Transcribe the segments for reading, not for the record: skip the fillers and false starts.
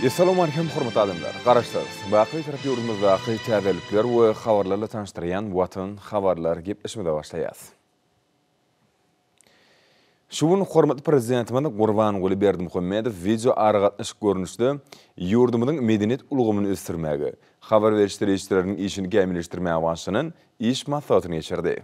Essalawmalikim hormatly adamlar! Garaşsyz, baky Bitarap ýurdumyzdaky täzelikler we habarlarla tanyşdyrýan Watan habarlar gepleşigimize başlaýas. Şu gün hormatly Prezidentimiz Gurbanguly Berdimuhamedow wideo aragatnaşyk görnüşde ýurdumyzyň medeniýet ulgamyny ösdürmäge, habar beriş serişdeleriniň işini kämilleşdirmäge bagyşlanan iş maslahatyny geçirdi.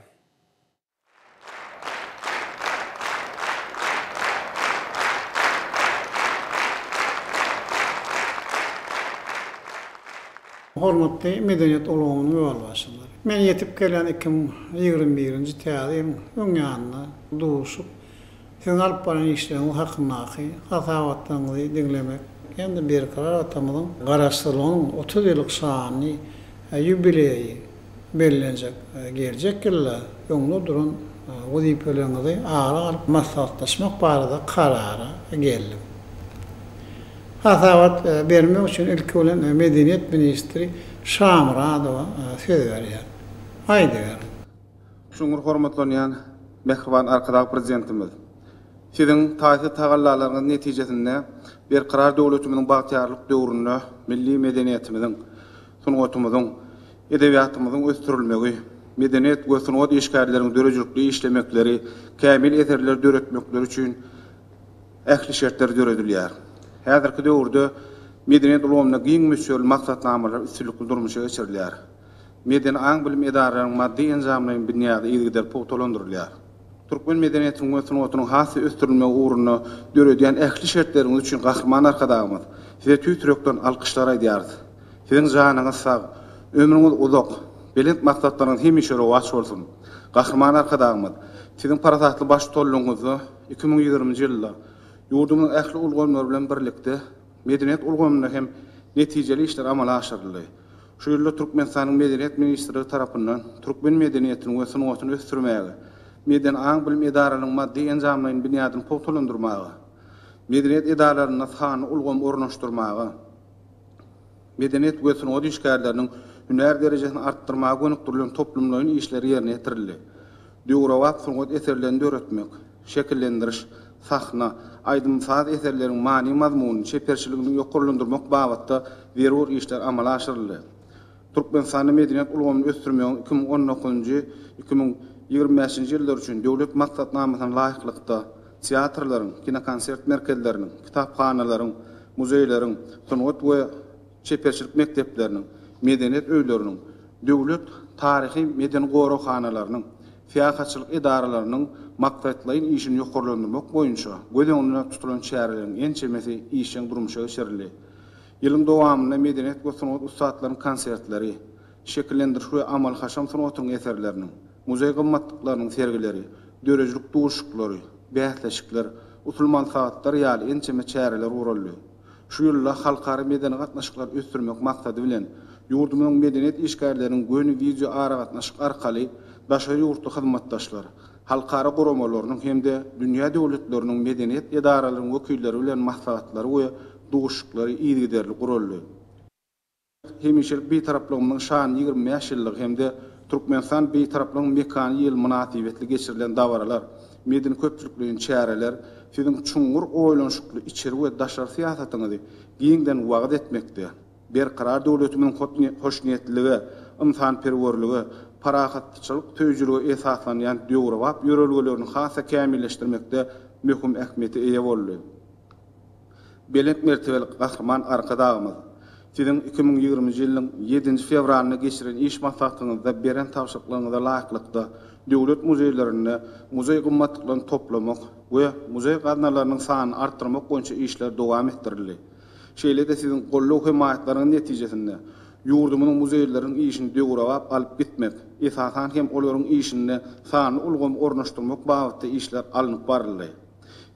Hormatly medeniýet ulgamynyň ýolbaşçylary! Men ýetip gelýän 2021-nji täze ýylyň öň ýanynda duşup, siziň alyp baran işleriňiz hakyndaky hasabatlaryňyzy diňlemek hem-de Berkarar Watanymyzyň Garaşsyzlygynyň 30 ýyllyk şanly ýubileýi bellenjek geljek ýylda öňde duran wezipeleriňizi ara alyp maslahatlaşmak barada karara geldim. Hasabat bermek üçin ilki bilen medeniýet ministri Şamyradowa söz berýär. Aýdyberiň. Çuňňur hormatlanýan mähriban Arkadag Prezidentimiz! Siziň taýsyz tagallalaryňyz netijesinde Berkarar döwletimiziň bagtyýarlyk döwründe milli medeniýetimiziň, sungatymyzyň, edebiýatymyzyň ösdürilmegi, medeniýet we sungat işgärleriniň döredijilikli işlemekleri, kämil eserleri döretmekleri üçin ähli şertler döredilýär. Häzirki döwürde medeniýet ulgamynda giň möçberli maksatnamalar üstünlikli durmuşa geçirilýär. Medeni aň-bilim edaralarynyň maddy-enjamlaýyn binýady yzygider pugtalandyrylýar. Türkmen medeniýetiniň we sungatynyň has-da ösdürilmegi ugrunda döredýän ähli şertleriňiz üçin Gahryman Arkadagymyz, Size tüýs ýürekden alkyşlar aýdýarys. Siziň janyňyz sag, ömrüňiz uzak, belent maksatlaryňyz hemişe rowaç bolsun! Gahryman Arkadagymyz, Siziň parasatly baştutanlygyňyzda 2020-nji ýylda ýurdumyzyň ähli ulgamlary bilen birlikde medeniýet ulgamynda hem netijeli işler amala aşyryldy. Şu ýylda Türkmenistanyň Medeniýet ministrligi tarapyndan türkmen medeniýetini we sungatyny ösdürmäge, medeni aň-bilim edaralarynyň maddy-enjamlaýyn binýadyny pugtalandyrmaga, medeniýet edaralarynda sanly ulgamy ornaşdyrmaga, medeniýet we sungat işgärleriniň hünär derejesini artdyrmaga gönükdirilen toplumlaýyn işler ýerine ýetirildi. Döwrebap sungat eserlerini döretmek, şekillendiriş, sahna, aýdym-saz eserleriň many-mazmunyny, çeperçiligini ýokarlandyrmak babatda zerur işler amala aşyryldy. Türkmenistanda medeniýet ulgamyny ösdürmegiň 2019-njy, 2025-nji ýyllar üçin Döwlet maksatnamasyna laýyklykda, teatrlaryň, kinokonsert merkezleriniň, kitaphanalaryň, muzeýleriň, sungat we çeperçilik mekdepleriniň, medeniýet öýleriniň, döwlet taryhy-medeni goraghanalarynyň, syýahatçylyk edaralarynyň maksatlaýyn işini ýokarlandyrmak boýunça göz öňünde tutulan çäreleriň ençemesi işjeň durmuşa geçirildi. Ýylyň dowamynda medeniýet we sungat ussatlarynyň konsertleri, şekillendiriş we amaly-haşam sungatynyň eserleriniň, muzeý gymmatlyklarynyň sergileri, döredijilik duşuşyklary, bäsleşikler, usul-maslahatlar ýaly ençeme çäreler guraldy. Şu ýylda halkara medeni gatnaşyklary ösdürmek maksady bilen, ýurdumyzyň medeniýet işgärleriniň göni wideoaragatnaşyk arkaly daşary ýurtly hyzmatdaşlar, halkara guramalarynyň hem-de dünýä döwletleriniň medeniýet edaralarynyň wekilleri bilen maslahatlary we duşuşyklary yzygiderli guraldy. Hemişelik Bitaraplygymyzyň şanly 25 ýyllygy hem-de Türkmenistan Bitaraplygyň mekany ýyly mynasybetli geçirilen dabaralar, medeni-köpçülikleýin çäreler Siziň çuňňur oýlanyşykly içeri we daşary syýasatyňyzy giňden wagyz etmekde, Berkarar döwletimiziň hoşniýetlilige, ynsanperwerlige, parahatçylyk söýüjilige esaslanýan döwrebap ýörelgelerini has-da kämilleşdirmekde möhüm ähmiýete eýe boldy. Belent mertebeli Gahryman Arkadagymyz, Siziň 2020-nji ýylyň ýedinji fewralynda geçiren iş maslahatyňyzda beren tabşyryklaryňyza laýyklykda, döwlet muzeýlerinde muzeý gymmatlyklaryny toplamak we muzeý gaznalarynyň sanyny artdyrmak boýunça işler dowam etdirildi. Şeýle-de Siziň goldaw-hemaýatlaryňyz netijesinde, ýurdumyzyň muzeýleriniň işini döwrebap alyp gitmek, esasan hem olaryň işinde sanly ulgamy ornaşdyrmak babatda işler alnyp baryldy.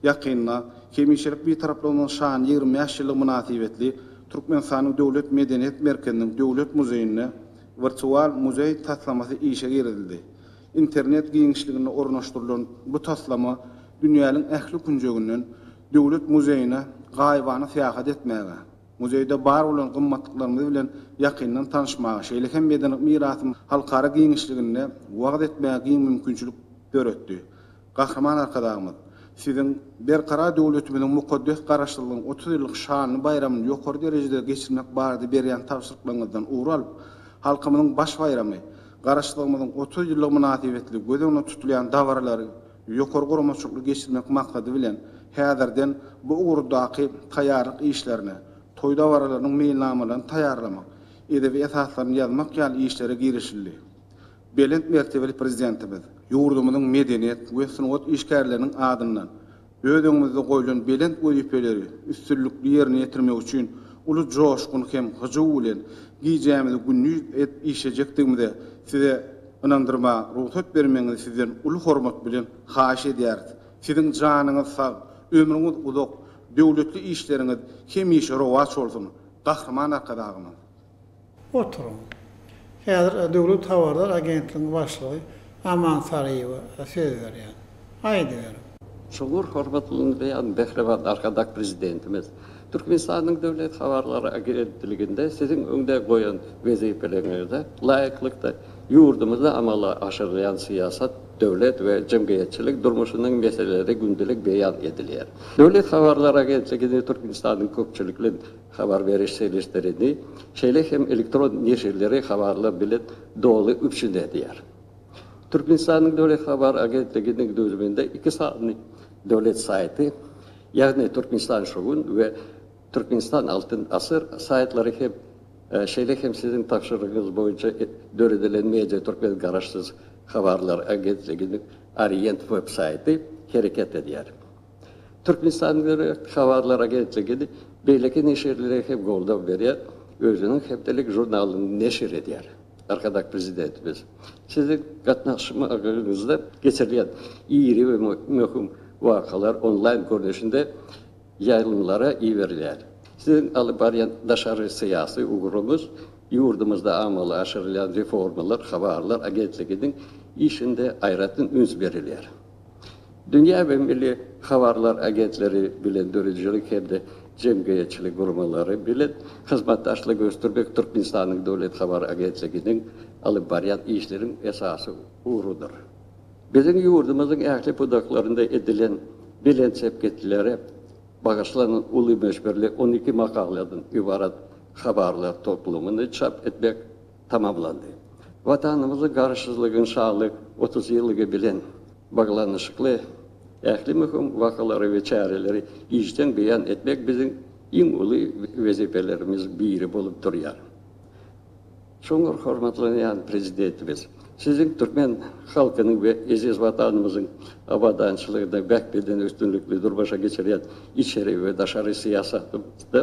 Ýakynda, hemişelik Bitaraplygymyzyň şanly 25 ýyllygy mynasybetli Türkmenistanyň Döwlet medeniýet merkeziniň Döwlet muzeýinde wirtual muzeý taslamasy işe girizildi. Internet giňişliginde ornaşdyrylan bu taslama dünýäniň ähli künjeginden Döwlet muzeýine gaýybana syýahat etmäge, muzeýde bar bolan gymmatlyklarymyz bilen ýakyndan tanyşmaga, şeýle hem medeni mirasymyzy halkara giňişliginde wagyz etmäge giň mümkinçilik döretdi. Gahryman Arkadagymyz, Siziň Berkarar döwletimiziň mukaddes Garaşsyzlygynyň 30 ýyllyk şanly baýramyny ýokary derejede geçirmek barada berýän tabşyryklaryňyzdan ugur alyp, halkymyzyň baş baýramy, Garaşsyzlygymyzyň 30 ýyllygy mynasybetli göz öňünde tutulýan dabaralary ýokary guramaçylykly geçirmek maksady bilen, häzirden bu ugurdaky taýýarlyk işlerine, toý dabaralarynyň meýilnamalaryny taýýarlamak, edebi esaslaryny ýazmak ýaly işlere girişildi. Belent mertebeli Prezidentimiz ýurdumyzyň medeniýet we sungat işgärleriniň adyndan öz öňümizde goýlan belent wezipeleri üstünlikli ýerine ýetirmek üçin uly joşgun hem hyjuw bilen gijämizi gündiz edip işlejekdigimize Size ynandyrmaga rugsat bermegiňizi Sizden uly hormat bilen haýyş edýäris. Siziň janyňyz sag, ömrüňiz uzak, döwletli işleriňiz hemişe rowaç bolsun, Gahryman Arkadagymyz! Oturyň. Häzir Döwlet habarlar agentliginiň başlygy Aman Saryýewe söz berýän. Aýdyberiň. Çuňňur hormatlanylýan mähriban Arkadag Prezidentimiz, Türkmenistanyň Döwlet habarlar agentliginde Siziň öňde goýan wezipeleriňize laýyklykda ýurdumyzda amala aşyrylýan syýasat, döwlet we jemgyýetçilik durmuşynyň meseleleri gündelik beýan edilýär. Döwlet habarlar agentligini Türkmenistanyň köpçülikli habar beriş serişdelerini, şeýle hem elektron neşirleri habarlar bilen doly üpjün edýär. Türkmenistanyň Döwlet habar agentliginiň düzüminde iki sany döwlet saýty, ýagny Türkmenistan şu gün we Türkmenistan Altyn asyr saýtlary hem, şeýle hem siziň tabşyrygyňyz boýunça döredilen Media Türkmen garaşsyz habarlar agentliginiň Orient web saýty hereket edýär. Türkmenistanyň Döwlet habarlar agentligi beýleki neşirlere hem goldaw berýär, özüniň hepdelik žurnalyny neşir edýär. Arkadag Prezidentimiz, Siziň gatnaşmagyňyzda geçirilýän iri we möhüm wakalar onlaýn görnüşinde ýaýlymlara iberilýär. Siziň alyp barýan daşary syýasy ugruňyz ýurdumyzda amala aşyrylýan reformalar habarlar agentliginiň işinde aýratyn üns berilýär. Dünýä we milli habarlar agentleri bilen döredijilik hem-de jemgyýetçilik guramalary bilen hyzmatdaşlygy ösdürmek Türkmenistanyň Döwlet habar agentliginiň alyp barýan işleriniň esasy ugrudyr. Biziň ýurdumyzyň ähli pudaklarynda edilen belent sepgitlere bagyşlanan uly möçberli 12 makaladan ybarat habarlar toplumyny çap etmek tamamlandy. Watanymyzyň Garaşsyzlygynyň şanly 30 ýyllygy bilen baglanyşykly ähli möhüm wakalary we çäreleri işjeň beýan etmek biziň iň uly wezipelerimiz biri bolup durýar. Çuňňur hormatlanýan Prezidentimiz, Siziň türkmen halkynyň we eziz Watanymyzyň abadançylygyna bähbidini üstünlikli durmuşa geçirýän içeri we daşary syýasatymyzda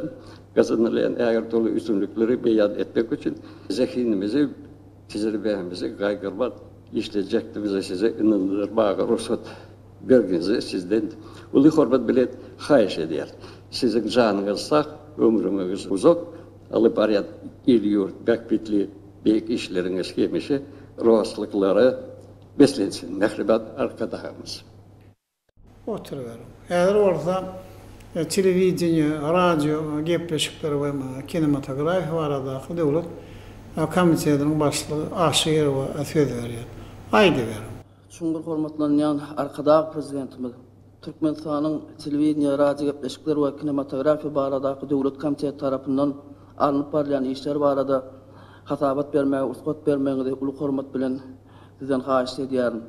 gazanylýan ägirt uly üstünlikleri beýan etmek üçin zehinimizi, tejribämizi gaýgyrman işlejekdigimize size ynandyrmaga rugsat bergiňizi sizden uly hormat bilen haýyş edýäris. Siziň janyňyz sag, ömrüňiz uzak, alyp barýan il-ýurt bähbitli beýik işleriňiz hemişe rowaçlyklara beslensin, mähriban Arkadagymyz! Oturyberiň. Häzir bolsa telewideniýe, radio gepleşikleri we kinematografiýa baradaky döwlet komitetiniň başlygy Aşyrowa söz berýär. Aýdyberiň. Çuňňur hormatlanýan Arkadag Prezidentimiz, Türkmenistanyň Telewideniýe, radiogepleşikler we kinematografiýa baradaky döwlet komiteti tarapyndan alnyp barylýan işler barada hasabat bermäge rugsat bermegiňizi uly hormat bilen Sizden haýyşt edýärin.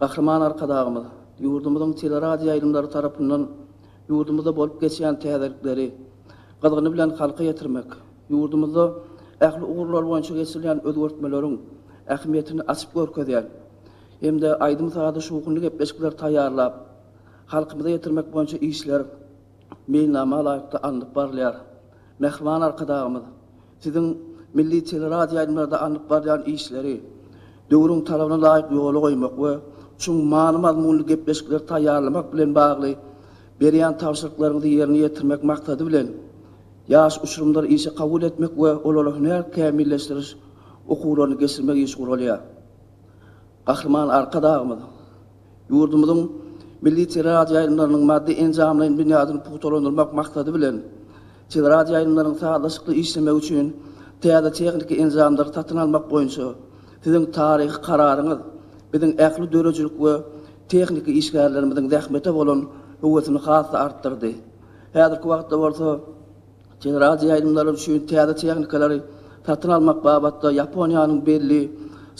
Gahryman Arkadagymyz, ýurdumyzyň teleradioýaýlymlary tarapyndan ýurdumyzda bolup geçýän täzelikleri gyzgyny bilen halka ýetirmek, ýurdumyzda ähli ugurlar boýunça geçirilýän özgertmeleriň ähmiýetini açyp görkezýän hem-de aýdym-sazly şowhunly gepleşikleri taýýarlap, halkymyza ýetirmek boýunça işler meýilnama laýyklykda alnyp barylýar. Mähriban Arkadagymyz, Siziň milli teleradioýaýlymlarda alnyp barylýan işleri döwrüň talabyna laýyk ýola goýmak we çuň many-mazmunly gepleşikleri taýýarlamak bilen bagly berýän tabşyryklaryňyzy ýerine ýetirmek maksady bilen, ýaş uçurymlary işe kabul etmek we olara hünär kämilleşdiriş okuwlaryny geçirmek işi guralýar. Gahryman Arkadagymyz ýurdumyzyň milli teleradioýaýlymlarynyň maddy-enjamlaýyn binýadyny pugtalandyrmak maksady bilen, teleradioýaýlymlaryň sazlaşykly işlemegi üçin täze tehniki enjamlary satyn almak boýunça Siziň taryhy kararyňyz biziň ähli döredijilik we. tehniki işgärlerimiziň zähmete bolan höwesini has-da artdyrdy. Häzirki wagtda bolsa teleradioýaýlymlary üçin täze tehnikalary satyn almak babatda Ýaponiýanyň belli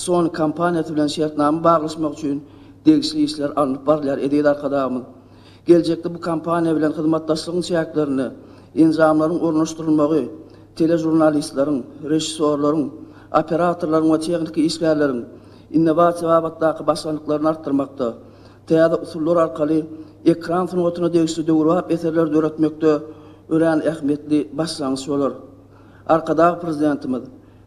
Sony kompaniýasy bilen şertnama baglaşmak üçin degişli işler alnyp barylýar. Eziz Arkadagymyz geljekde bu kompaniýa bilen hyzmatdaşlygyň çäklerinde enjamlaryň ornaşdyrylmagy teležurnalistleriň, režissýorlaryň, operatorlaryň we tehniki işgärleriň innowasiýa babatdaky başarnyklaryny artdyrmakda, täze usullar arkaly ekran sungatyna degişli döwrebap eserleri döretmekde örän ähmiýetli başlangyç bolar. Arkadag Prezidentimiz,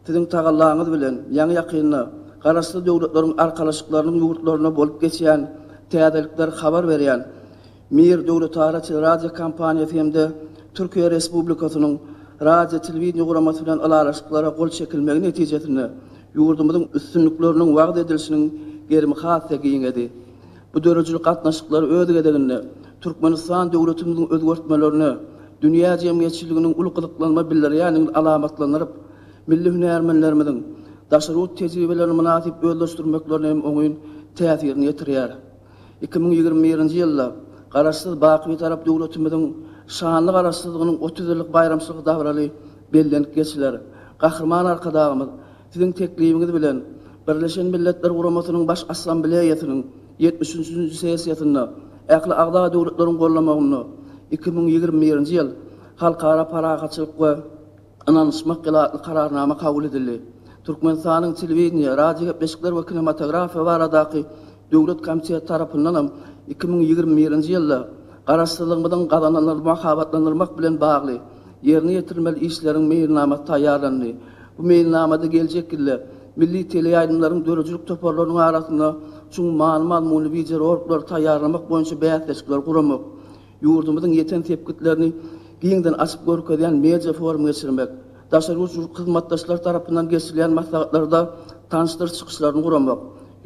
Siziň tagallaňyz bilen, ýaňy-ýakynda Garaşsyz Döwletleriň Arkalaşyklarynyň ýurtlarynda bolup geçýän täzelikleri habar berýän Mir döwletara teleradiokompaniýasy hem-de Türkiýe Respublikasynyň Radio-telewideniýe guramasy bilen ylalaşyklara gol çekilmegi netijesinde ýurdumyzyň üstünlikleriniň wagyz edilişiniň gerimi has-da giňedi. Bu döredijilik gatnaşyklary öz gezeginde Türkmenistan döwletimiziň özgertmelerine dünýä jemgyýetçiliginiň uly gyzyklanma bildirýändigini alamatlandyryp, milli hünärmenlerimiziň daşary ýurt tejribelerini mynasyp özleşdirmeklerine hem oňyn täsirini ýetirýär. 2021-nji ýylda Garaşsyz, baky Bitarap döwletimiziň şanly Garaşsyzlygynyň 30 ýyllyk baýramçylygy dabaraly bellenip geçiler. Gahryman Arkadagymyz Siziň teklibiňiz bilen Birleşen Milletler Guramasynyň Baş Assambleýasynyň 73-nji sessiýasynda ähli agza döwletleriň gollamagynda 2021-nji ýyl Halkara parahatçylyk we ynanyşmak ýyly atly Kararnama kabul edildi. Türkmenistanyň Telewideniýe, radiogepleşikler we kinematografiýa baradaky döwlet komiteti tarapyndanam 2021-nji ýylda Garaşsyzlygymyzyň gazananlaryny mahabatlandyrmak bilen bagly ýerine ýetirilmeli işleriň meýilnamasy taýýarlandy. Bu meýilnamada geljek ýylda milli teleýaýlymlaryň döredijilik toparlarynyň arasynda çuň many-mazmunly wideoroliklary taýýarlamak boýunça bäsleşikleri guramak, ýurdumyzyň ýeten sepgitlerini giňden açyp görkezýän media-forum geçirmek, daşary ýurt hyzmatdaşlar tarapyndan geçirilýän maslahatlarda tanyşdyryş çykyşlaryny guramak,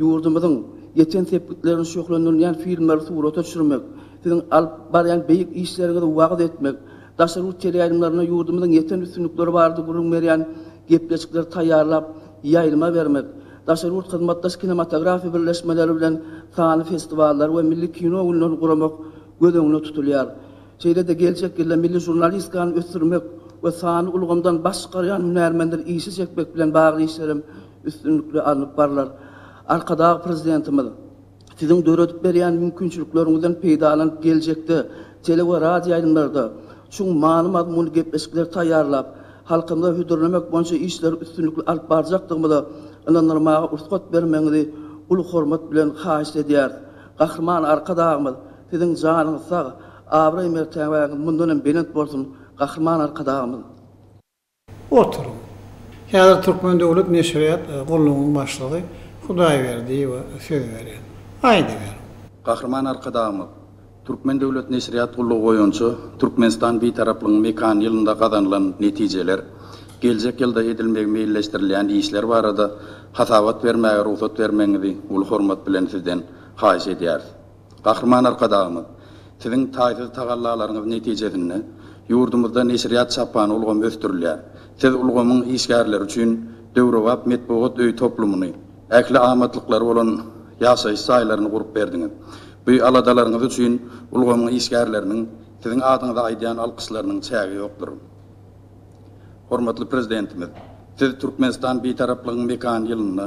ýurdumyzyň ýeten sepgitlerini şöhlendirilýän filmleri surata düşürmek, siziň alyp barýan beýik işleriňizi wagyz etmek, daşary ýurt teleýaýlymlarynda ýurdumyzyň ýeten üstünlikleri barada gürrüň berýän gepleşikleri taýýarlap, ýaýlyma bermek, daşary ýurt hyzmatdaş kinematografiýa birleşmeleri bilen sanly festiwallary we milli kino günlerini guramak göz öňünde tutulýar. Şeýle-de geljek ýylda milli žurnalistikany ösdürmek we sanly ulgamdan baş çykarýan hünärmenleri işe çekmek bilen bagly işler hem üstünlikli alnyp barlar. Arkadag Prezidentimiz Siziň döredip berýän mümkinçilikleriňizden peýdalanyp geljekde tele we radioýaýlymlarda çuň many-mazmunly gepleşikleri taýýarlap, halkymyza hödürlemek boýunça işleri üstünlikli alyp barjakdygymyza ynandyrmaga rugsat bermegiňizi uly hormat bilen haýyşt edýäris. Gahryman Arkadagymyz, Siziň janyňyz sag, abraý-mertebäňiz mundan hem belent bolsun, Gahryman Arkadagymyz! Oturyň. Häzir Türkmen döwlet neşirýat gullugynyň başlygy Hudaýberdiýewe söz berýän. Aýdyberiň. Gahryman Arkadagymyz, Türkmen döwlet neşirýat gullugy boýunça Türkmenistan Bitaraplygyň mekany ýylynda gazanylan netijeler, geljek ýylda edilmegi meýilleşdirilýän işler barada hasabat bermäge rugsat bermegiňizi uly hormat bilen Sizden haýyş edýäris. Gahryman Arkadagymyz, Siziň taýsyz tagallalaryňyz netijesinde ýurdumyzda neşirýat-çaphana ulgamy ösdürilýär. Siz ulgamyň işgärleri üçin döwrebap metbugat öýi toplumyny, ähli amatlyklary bolan ýaşaýyş jaýlaryny gurup berdiňiz. Bu aladalaryňyz üçin ulgamyň işgärleriniň Siziň adyňyza aýdýan alkyşlarynyň çägi ýokdur. Hormatly Prezidentimiz, Siz Türkmenistan Bitaraplygyň mekany ýylynda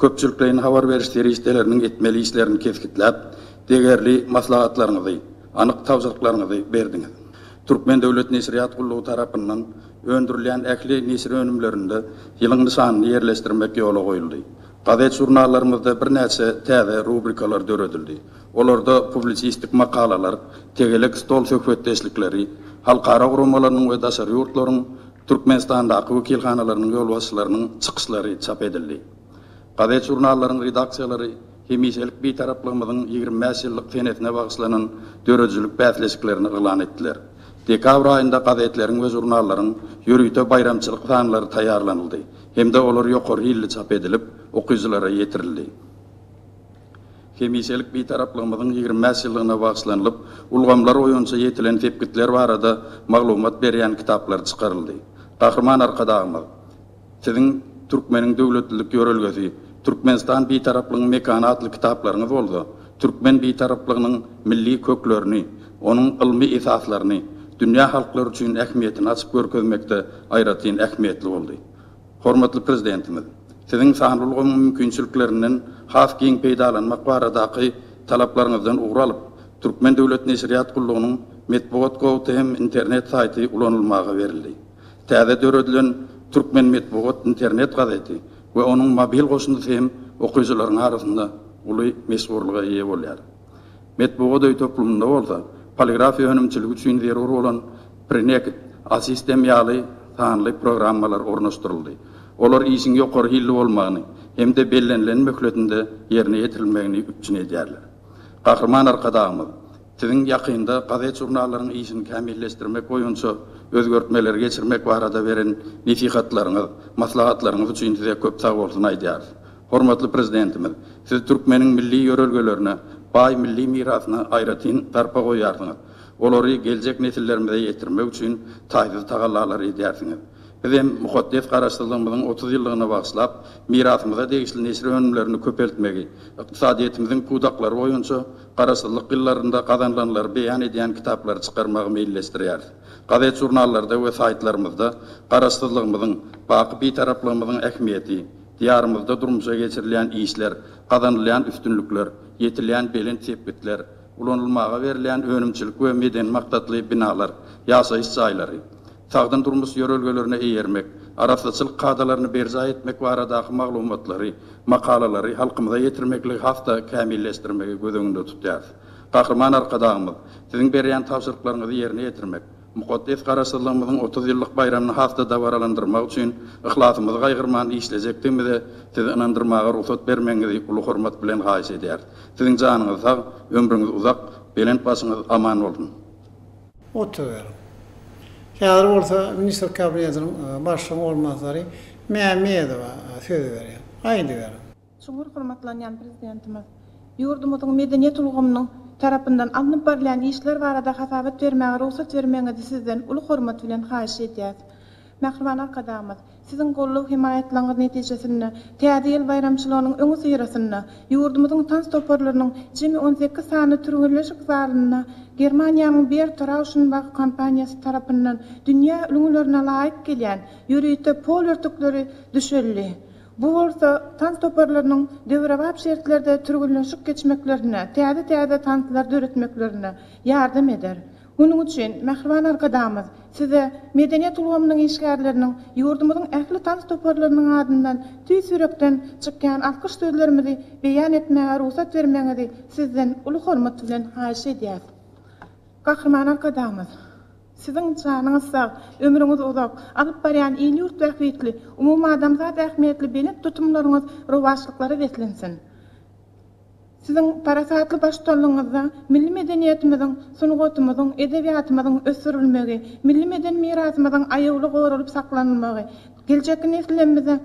köpçülikleýin habar beriş serişdeleriniň etmeli işlerini kesgitläp, degerli maslahatlaryňyzy, anyk tabşyryklaryňyzy berdiňiz. Türkmen döwlet neşirýat gullugy tarapyndan öndürilýän ähli neşir önümlerinde ýylyň nyşanyny ýerleşdirmek ýola goýuldy. Gazet-žurnallarymyzda birnäçe täze rubrikalar döredildi. Olarda publisistik makalalar, tegelek stol söhbetdeşlikleri, halkara guramalarynyň we daşary ýurtlaryň Türkmenistandaky wekilhanalarynyň ýolbaşçylarynyň çykyşlary çap edildi. Gazet-žurnallaryň redaksiýalary hemişelik Bitaraplygymyzyň 25 ýyllyk senesine bagyşlanan döredijilik bäsleşiklerini yglan etdiler. Dekabr aýynda gazetleriň we žurnallaryň ýörite baýramçylyk sanlary taýýarlanyldy hem-de olar ýokary hilli çap edilip, okyjylara ýetirildi. Hemişelik Bitaraplygymyzyň 25 ýyllygyna bagyşlanylyp, ulgamlar boýunça ýetilen sepgitler barada maglumat berýän kitaplar çykaryldy. Gahryman Arkadagymyz, Siziň Türkmeniň döwletlilik ýörelgesi, Türkmenistan Bitaraplygyň mekany atly kitaplaryňyz bolsa, türkmen Bitaraplygynyň milli köklerini, onuň ylmy esaslaryny, dünýä halklary üçin ähmiýetini açyp görkezmekde aýratyn ähmiýetli boldy. Hormatly Prezidentimiz, Siziň sanly ulgamyň mümkinçiliklerinden has giň peýdalanmak baradaky talaplaryňyzdan ugur alyp, Türkmen döwlet neşirýat gullugynyň Metbugat gov tm internet saýty ulanylmaga berildi. Täze döredilen Türkmenmetbugat internet gazeti we onuň mobil goşundysy hem okyjylaryň arasynda uly meşhurlyga eýe bolýar. Metbugat öý toplumynda bolsa poligrafiýa önümçiligi üçin zerur bolan Prinect, Asystem ýaly sanly programmalar ornaşdyryldy. Olar işiň ýokary hilli bolmagyny hem-de bellenilen möhletinde ýerine ýetirilmegini üpjün edýärler. Gahryman Arkadagymyz, Siziň ýakynda gazet-žurnallaryň işini kämilleşdirmek boýunça özgertmeleri geçirmek barada beren nesihatlaryňyz, maslahatlaryňyz üçin Size köp sagbolsun aýdýarys. Hormatly Prezidentimiz, Siz türkmeniň milli ýörelgelerine, baý milli mirasyna aýratyn sarpa goýýarsyňyz. Olary geljek nesillerimize ýetirmek üçin taýsyz tagallalary edýärsiňiz. Biz hem mukaddes Garaşsyzlygymyzyň 30 ýyllygyna bagyşlap, mirasymyza degişli neşir önümlerini köpeltmegi, ykdysadyýetimiziň pudaklary boýunça Garaşsyzlyk ýyllarynda gazanylanlary beýan edýän kitaplary çykarmagy meýilleşdirýäris. Gazet-žurnallarda we saýtlarymyzda Garaşsyzlygymyzyň, baky Bitaraplygymyzyň ähmiýeti, Diýarymyzda durmuşa geçirilýän işler, gazanylýan üstünlikler, ýetilýän belent sepgitler, ulanylmaga berilýän önümçilik we medeni maksatly binalar, ýaşaýyş jaýlary, sagdyn durmuş ýörelgelerine eýermek, arassaçylyk kadalaryny berjaý etmek baradaky maglumatlary, makalalary halkymyza ýetirmekligi has-da kämilleşdirmegi göz öňünde tutýarys. Gahryman Arkadagymyz, Siziň berýän tabşyryklaryňyzy ýerine ýetirmek, mukaddes Garaşsyzlygymyzyň 30 ýyllyk baýramyny has-da dabaralandyrmak üçin yhlasymyzy gaýgyrman işlejekdigimize Sizi ynandyrmaga rugsat bermegiňizi uly hormat bilen haýyş edýäris. Siziň janyňyz sag, ömrüňiz uzak, belent başyňyz aman bolsun! Oturyberiň. Häzir bolsa Ministr Kabinetiniň başlygyň orunbasary Mämmedowa sözi berýän. Aýdyberiň. Çuňňur hormatlanýan Prezidentimiz! Ýurdumyzyň medeniýet ulgamynyň tarapyndan alnyp barylýan işler barada hasabat bermäge rugsat bermegiňizi Sizden uly hormat bilen haýyş edýäs. Mähriban Arkadagymyz, Siziň goldaw-hemaýatlaryňyz netijesinde Täze ýyl baýramçylygynyň öňüsyrasynda ýurdumyzyň tans toparlarynyň jemi 18 sany türgenleşik zalynda Germaniýanyň Berta Rauschenbach kompaniýasy tarapyndan dünýä ülňülerine laýyk gelýän ýörite pol örtükleri düşeldi. Bu bolsa tans toparlarynyň döwrebap şertlerde türgenleşik geçmeklerine, täze-täze tanslar döretmeklerine ýardam eder. Munuň üçin, mähriban Arkadagymyz, Size, medeniýet ulgamynyň işgärleriniň, ýurdumyzyň ähli tans toparlarynyň adyndan tüýs ýürekden çykýan alkyş sözlerimizi beýan etmäge rugsat bermegiňizi Sizden uly hormat bilen haýyş edýäris. Gahryman Arkadagymyz, Siziň janyňyz sag, ömrüňiz uzak, alyp barýan il-ýurt bähbitli, umumadamzat ähmiýetli belent tutumlaryňyz rowaçlyklara beslensin! Siziň parasatly baştutanlygyňyzda milli medeniýetimiziň, sungatymyzyň, edebiýatymyzyň ösdürilmegi, milli medeni mirasymyzyň aýawly goralyp saklanylmagy, geljekki nesillerimize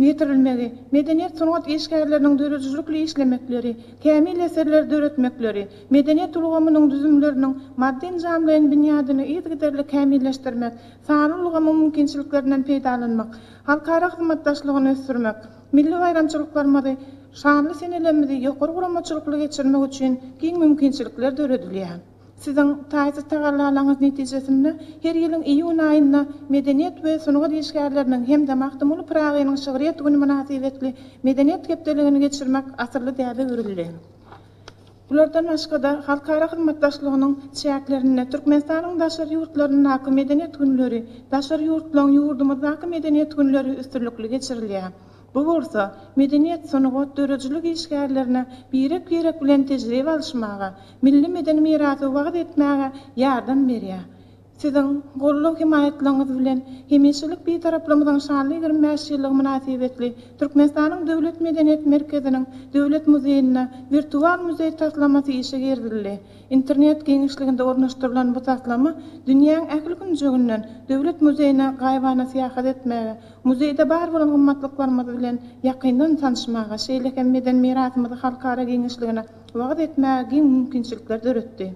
ýetirilmegi, medeniýet-sungat işgärleriniň döredijilikli işlemekleri, kämil eserleri döretmekleri, medeniýet ulgamynyň düzümleriniň maddy-enjamlaýyn binýadyny yzygiderli kämilleşdirmek, sanly ulgamyň mümkinçiliklerinden peýdalanmak, halkara hyzmatdaşlygyny ösdürmek, Milli baýramçylyklarymyzy, şanly senelerimizi ýokary guramaçylykly geçirmek üçin giň mümkinçilikler döredilýär. Siziň taýsyz tagallalaryňyz netijesinde her ýylyň iýun aýynda Medeniýet we sungat işgärleriniň hem-de Magtymguly Pyragynyň şygryýet güni mynasybetli Medeniýet hepdeligini geçirmek asylly däbe öwrüldi. Bulardan başga-da, halkara hyzmatdaşlygynyň çäklerinde Türkmenistanyň daşary ýurtlaryndaky Medeniýet günleri, daşary ýurtlaryň ýurdumyzdaky Medeniýet günleri üstünlikli geçirilýär. Bu bolsa, medeniýet, sungat, döredijilik işgärlerine birek-birek bilen tejribe alyşmaga, milli medeni mirasy wagyz etmäge ýardam berýär. Siziň goldaw-hemaýatlaryňyz bilen hemişelik Bitaraplygymyzyň şanly 25 ýyllygy mynasybetli Türkmenistanyň Döwlet medeniýet merkeziniň Döwlet muzeýinde wirtual muzeý taslamasy işe girizildi. Internet giňişliginde ornaşdyrylan bu taslama dünýäň ähli künjeginden Döwlet muzeýine gaýybana syýahat etmäge, muzeýde bar bolan gymmatlyklarymyz bilen ýakyndan tanyşmaga, şeýle hem medeni mirasymyzy halkara giňişligine wagyz etmäge giň mümkinçilikler döretdi.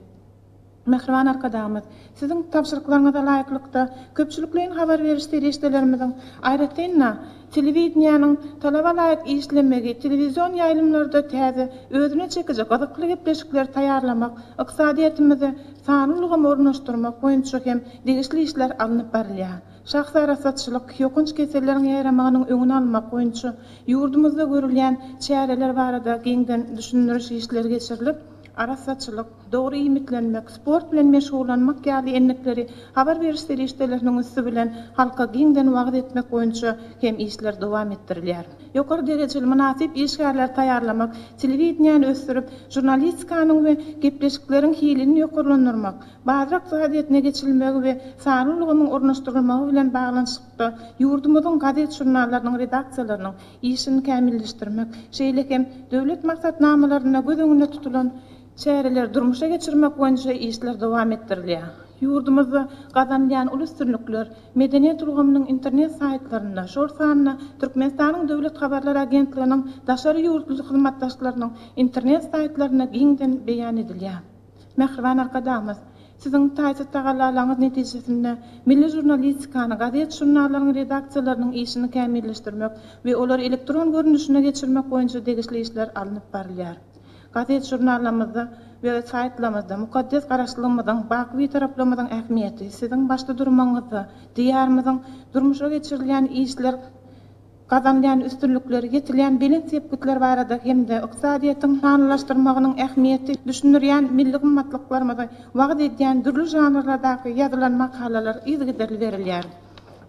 Mähriban Arkadagymyz, Siziň tabşyryklaryňyza laýyklykda, köpçülikleýin habar beriş serişdelerimiziň, aýratyn-da, telewideniýäniň talaba laýyk işlemegi, telewizion ýaýlymlarda täze, özüne çekiji, gyzykly gepleşikleri taýýarlamak, ykdysadyýetimize sanly ulgamy ornaşdyrmak boýunça hem degişli işler alnyp barylýar. Şahsy arassaçylyk, ýokanç keselleriň ýaýramagynyň öňüni almak boýunça ýurdumyzda görülýän çäreler barada giňden düşündiriş işleri geçirilip, arassaçylyk, dogry iýmitlenmek, sport bilen meşgullanmak ýaly endikleri habar beriş serişdeleriniň üsti bilen halka giňden wagyz etmek boýunça hem işler dowam etdirilýär. Ýokary derejeli mynasyp işgärleri taýýarlamak, telewideniýäni ösdürip, žurnalistikanyň we gepleşikleriň hilini ýokarlandyrmak, bazar ykdysadyýetine geçilmegi we sanly ulgamyň ornaşdyrylmagy bilen baglanyşykda ýurdumyzyň gazet-žurnallarynyň redaksiýalarynyň işini kämilleşdirmek, şeýle hem döwlet maksatnamalarynda göz öňünde tutulan çäreleri durmuşa geçirmek boýunça işler dowam etdirilýär. Ýurdumyzda gazanylýan uly üstünlikler medeniýet ulgamynyň internet saýtlarynda, şol sanda Türkmenistanyň Döwlet habarlar agentliginiň daşary ýurtly hyzmatdaşlarynyň internet saýtlarynda giňden beýan edilýär. Mähriban Arkadagymyz, Siziň taýsyz tagallalaryňyz netijesinde milli žurnalistikany, gazet-žurnallaryň redaksiýalarynyň işini kämilleşdirmek we olary elektron görnüşine geçirmek boýunça degişli işler alnyp barylýar. Gazet-žurnallarymyzda we saýtlarymyzda mukaddes Garaşsyzlygymyzyň, baky Bitaraplygymyzyň ähmiýeti, Siziň başda durmagyňyzda Diýarymyzyň durmuşa geçirilýän işler, gazanylýan üstünlikler, ýetilýän belent sepgitler barada hem-de ykdysadyýetiň sanlylaşdyrmagynyň ähmiýeti düşündirýän milli gymmatlyklarymyzy wagyz edýän dürli žanrlardaky ýazylan makalalar yzygiderli berilýär.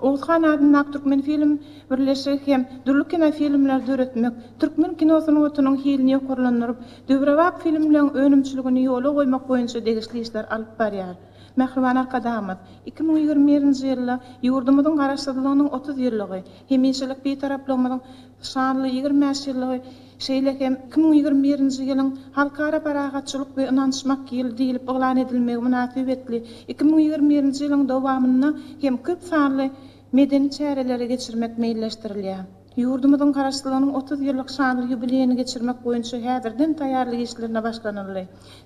Oguzhan adyndaky Türkmenfilm birleşigi hem dürli kinofilmleri döretmek, türkmen kino sungatynyň hilini ýokarlandyryp, döwrebap filmleň önümçiligini ýola goýmak boýunça degişli işler alyp barýar. Mähriban Arkadagymyz, 2021-nji ýylda ýurdumyzyň Garaşsyzlygynyň 30 ýyllygy, hemişelik Bitaraplygymyzyň şanly 25 ýyllygy, şeýle hem 2021-nji ýylyň Halkara parahatçylyk we ynanyşmak ýyly diýlip yglan edilmegi mynasybetli 2021-nji ýylyň dowamynda hem köp sanly medeni çäreleri geçirmek meýilleşdirilýär. Ýurdumyzyň Garaşsyzlygynyň 30 ýyllyk şanly ýubileýini geçirmek boýunça häzirden taýýarlyk işlerine başlanyldy.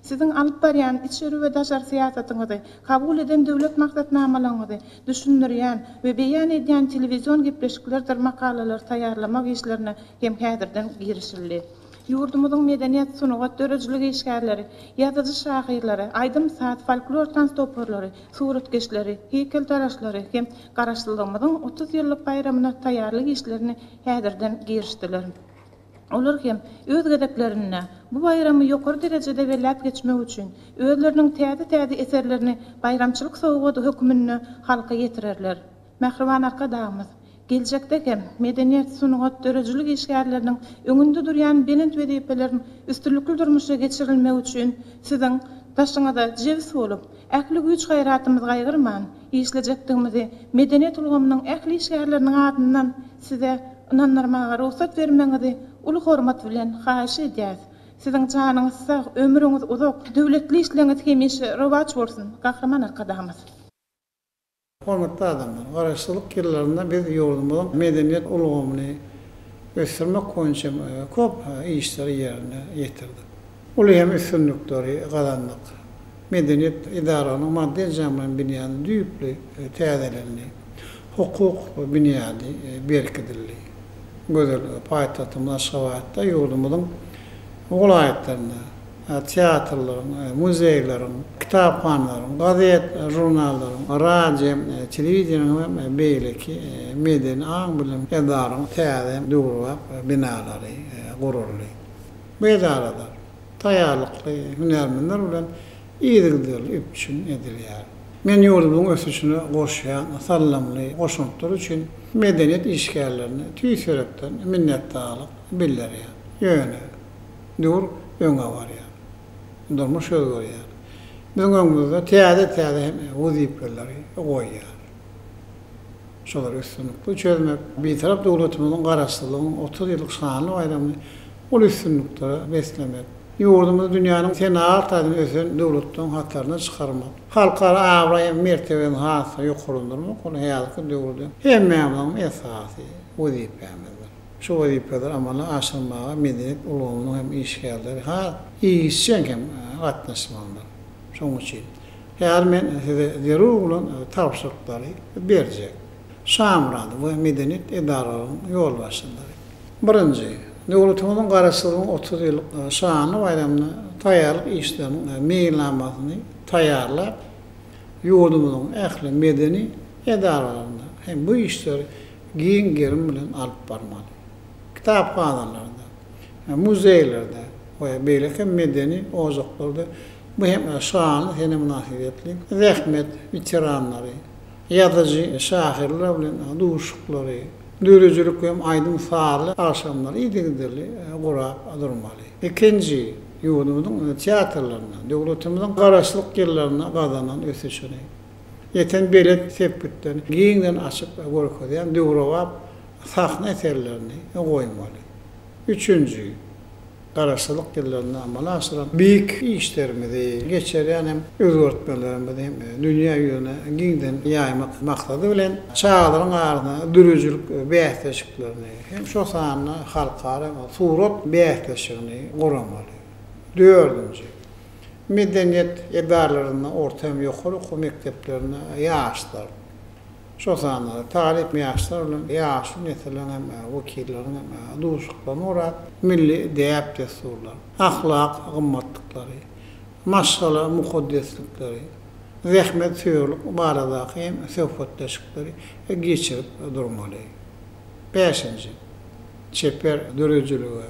Siziň alyp barýan içeri we daşary syýasatyňyzy, kabul eden döwlet maksatnamalaryňyzy düşündirýän we beýan edýän telewizion gepleşiklerdir makalalary taýýarlamak işlerine hem häzirden girişildi. Ýurdumyzyň medeniýet, sungat, döredijilik işgärleri, ýazyjy-şahyrlary, aýdym-saz, folklor-tans toparlary, suratkeşleri, heýkeltaraşlary hem Garaşsyzlygymyzyň 30 ýyllyk baýramyna taýýarlyk işlerine häzirden girişdiler. Olar hem, öz gezeklerinde, bu baýramy ýokary derejede belläp geçmek üçin, özleriniň täze-täze eserlerini baýramçylyk sowgady hökmünde halka ýetirerler. Mähriban Arkadagymyz, geljekde hem medeniýet, sungat, döredijilik işgärleriniň öňünde durýan belent wezipeleriň üstünlikli durmuşa geçirilmegi üçin Siziň daşyňyza jebis bolup, ähli güýç-gaýratymyzy gaýgyrman işlejekdigimizi medeniýet ulgamynyň ähli işgärleriniň adyndan Size ynandyrmaga rugsat bermegiňizi uly hormat bilen haýyş edýäs. Siziň janyňyz sag, ömrüňiz uzak, döwletli işleňiz hemişe rowaç bolsun, Gahryman Arkadagymyz! Hormatly adamlar! Garaşsyzlyk ýyllarynda biz ýurdumyzyň medeniýet ulgamyny ösdürmek boýunça köp işleri ýerine ýetirdik. Uly hem üstünlikleri gazandyk. Medeniýet edaralarynyň maddy-enjamlaýyn binýady düýpli täzelendi. Hukuk binýady berkidildi. Gözel paýtagtymyz Aşgabatda ýurdumyzyň welaýatlarynda teatrlaryň, muzeýleriň, kitaphanalaryň, gazet, žurnallaryň, radio, telewideniýeniň we beýleki medeni aň-bilim edaralaryň täze döwrebap binalary guruldy. Bu edaralar taýýarlykly hünärmenler bilen yzygiderli üpjün edilýär. Men ýurdumyzyň ösüşine goşýan saldamly goşantlary üçin medeniýet işgärlerine tüýs ýürekden minnetdarlyk bildirýän. Ýöne, döwür öňe barýar. Durmuş özgerýär. Biziň öňümizde täze-täze hem wezipeleri goýýar. Şolary üstünlikli çözmek, Bitarap döwletimiziň Garaşsyzlygynyň 30 ýyllyk şanly baýramyny uly üstünliklere beslemek, ýurdumyzy dünýäniň senagat taýdan ösen döwletleriniň hataryna çykarmak, halkara abraý hem mertebesini has-da ýokarlandyrmak ol häzirki döwürde hemmämiziň esasy wezipämizdir. Şu wezipeleri amala aşyrmaga medeniýet ulgamynyň hem işgärleri has işjeň hem gatnaşmalydyr. Şonuň üçin. Häzir men size zerur bolan tabşyryklary berjek. Şamyradow we medeniýet edaralarynyň ýolbaşçylary. Birinji. Döwletimiziň Garaşsyzlygynyň 30 ýyllyk şanly baýramyna taýýarlyk işleriniň meýilnamasyny taýýarlap, ýurdumyzyň ähli medeni edaralarynda hem bu işleri giň gerim bilen alyp barmaly. Kitaphanalarda, muzeýlerde we beýleki medeni ojaklarda bu hem şanly sene mynasybetli zähmet weteranlary, ýazyjy, şahyrlar bilen duşuşyklary, döredijilik hem aýdym-sazly agşamlary yzygiderli gurap durmaly. Ikinji, ýurdumyzyň teatrlarynda döwletimiziň Garaşsyzlyk ýyllarynda gazanan ösüşini, ýeten belent sepgitlerini giňden açyp görkezýän döwrebap sahna eserlerini goýmaly. Üçünji, Garaşsyzlyk ýyllarynda amala aşyran beýik işlerimizi, geçirýän hem özgertmelerimizi hem dünýä ýüzüne giňden ýaýmak maksady bilen, çagalaryň arasynda döredijilik bäsleşiklerini hem şol sanda halkara surat bäsleşigini guramaly. Dördünji, medeniýet edaralarynda, orta hem ýokary okuw mekdeplerinde ýaşlar, Şol sanda talyp ýaşlar bilen ýaşuly nesilleriň hem wekilleriniň hem duşuşyklaryny gurap, milli däp-dessurlar, ahlak gymmatlyklary, maşgala mukaddeslikleri, zähmetsöýerlik baradaky hem söhbetdeşlikleri geçirip durmaly. Bäşinji, çeper döredijilige,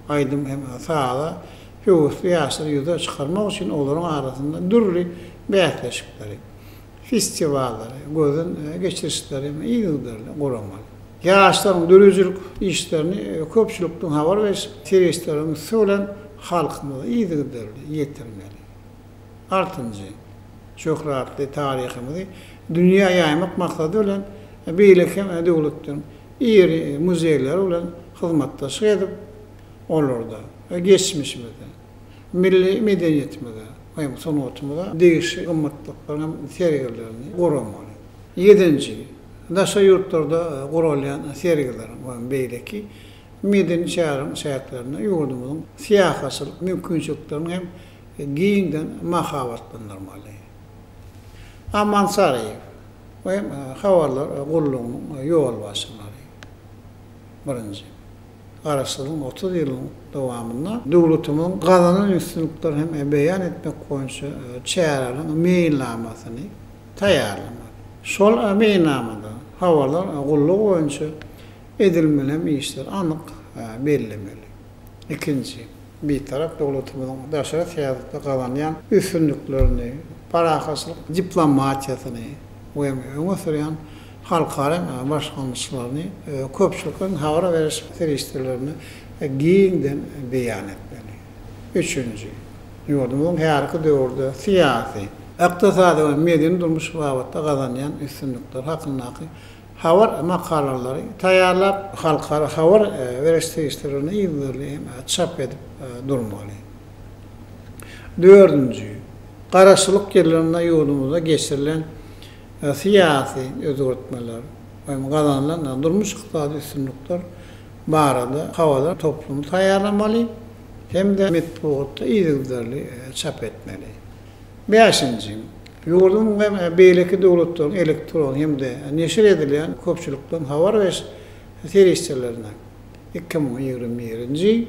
aýdym hem saza höwesli ýaşlary ýüze çykarmak üçin olaryň arasynda dürli bäsleşikleri, festiwallary, gözden geçirişleri yzygiderli guramaly. Ýaşlaryň döredijilik işlerini köpçülikden habar beriş serişdeleriniň üsti bilen halkymyza yzygiderli ýetirmeli. Altynjy, şöhratly taryhymyzy dünýä ýaýmak maksady bilen beýleki hem döwletleriň iri muzeýleri bilen hyzmatdaşlyk edip, olarda geçmişimizi, Milli medeniýetimize hem sungatymyza degişli gymmatlyklaryň hem sergilerini guramaly. Ýedinji, daşary ýurtlarda guralýan sergileriň we beýleki medeni çäreleriň çäklerinde ýurdumyzyň syýahatçylyk mümkinçiliklerini hem giňden mahabatlandyrmaly. Aman Saryýew we Habarlar gullugynyň ýolbaşçylary. Birinji. Garaşsyzlygyň 30 ýylynyň dowamynda döwletimiziň gazanan üstünliklerini hem beýan etmek boýunça çäreleriň meýilnamasyny taýýarlamaly. Şol meýilnamada habarlar gullugy boýunça edilmeli hem işleri anyk bellemeli. Ikinji, Bitarap döwletimiziň daşary syýasatda gazanýan üstünliklerini, parahatçylyk diplomatiýasyny we öňe sürýän halkara başlangyçlaryny köpçülikleýin habar beriş serişdelerinde giňden beýan etmeli. Üçünji, ýurdumyzyň häzirki döwürde syýasy, ykdysady we medeni-durmuş babatda gazanýan üstünlikleri hakyndaky habar makalalary taýýarlap, halkara habar beriş serişdelerinde yzygiderli hem çap edip durmaly. Dördünji, Garaşsyzlyk ýyllarynda ýurdumyzda geçirilen syýasy özgertmeler we gazanylan durmuş-ykdysady üstünlikler barada habarlar toplumy taýýarlamaly hem-de metbugatda yzygiderli çap etmeli. Bäşinji, ýurduň hem beýleki döwletleriň elektron hem-de neşir edilýän köpçülikleýin habar beriş serişdelerine 2021-nji